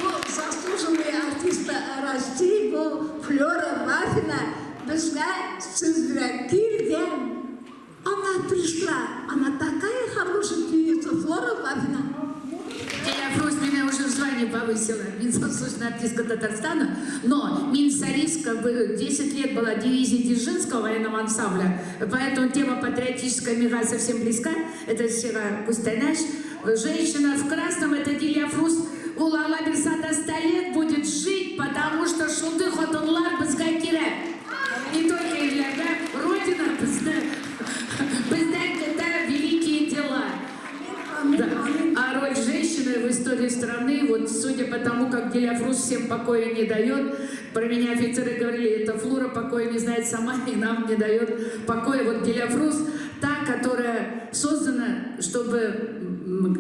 бу заслуженный артист России, бу Флера Вафина безгә сүз бирә. Килгән. Она пришла, она такая хорошая певица, Флора Вафина. Диләфрүз меня уже в звании повысила. Мин заслуженная артистка Татарстана, но мин солистка, 10 лет была дивизии Дзержинского военного ансамбля, поэтому тема патриотическая миңа совсем близка. Это сиңа күчтәнәч. Женщина в красном, это Диляфрус. Ул Алла бирсә до 100 лет будет жить, потому что шундый хатынлар безгә кирәк. Не только ирләргә, Родина безне, бездән көтә великие дела. Да. А роль женщины в истории страны, вот судя по тому, как Диляфрус всем покоя не дает, про меня офицеры говорили, это Флора покоя не знает сама и нам не дает покоя. Вот Диляфрус та, которая создана, чтобы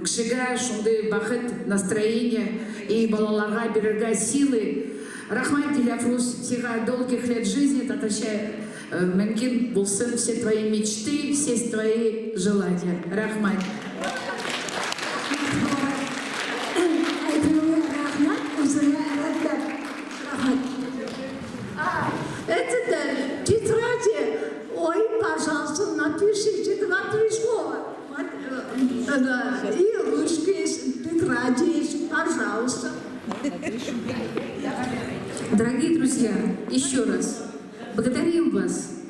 кешегә шундый бәхет, настроение и балаларга бирергә силы. Рәхмәт, Диляфрус, сиңа долгих лет жизни, татарча мөмкин булсын все твои мечты, все твои желания. Рәхмәт. Әйтүеңә рәхмәт, үзеңә рәхмәт. Рәхмәт. Это да, тетради. Ой, пожалуйста, напишите два-три слова. Вот, да, и ручка есть, тетради есть, пожалуйста. Дорогие друзья, еще раз благодарим вас.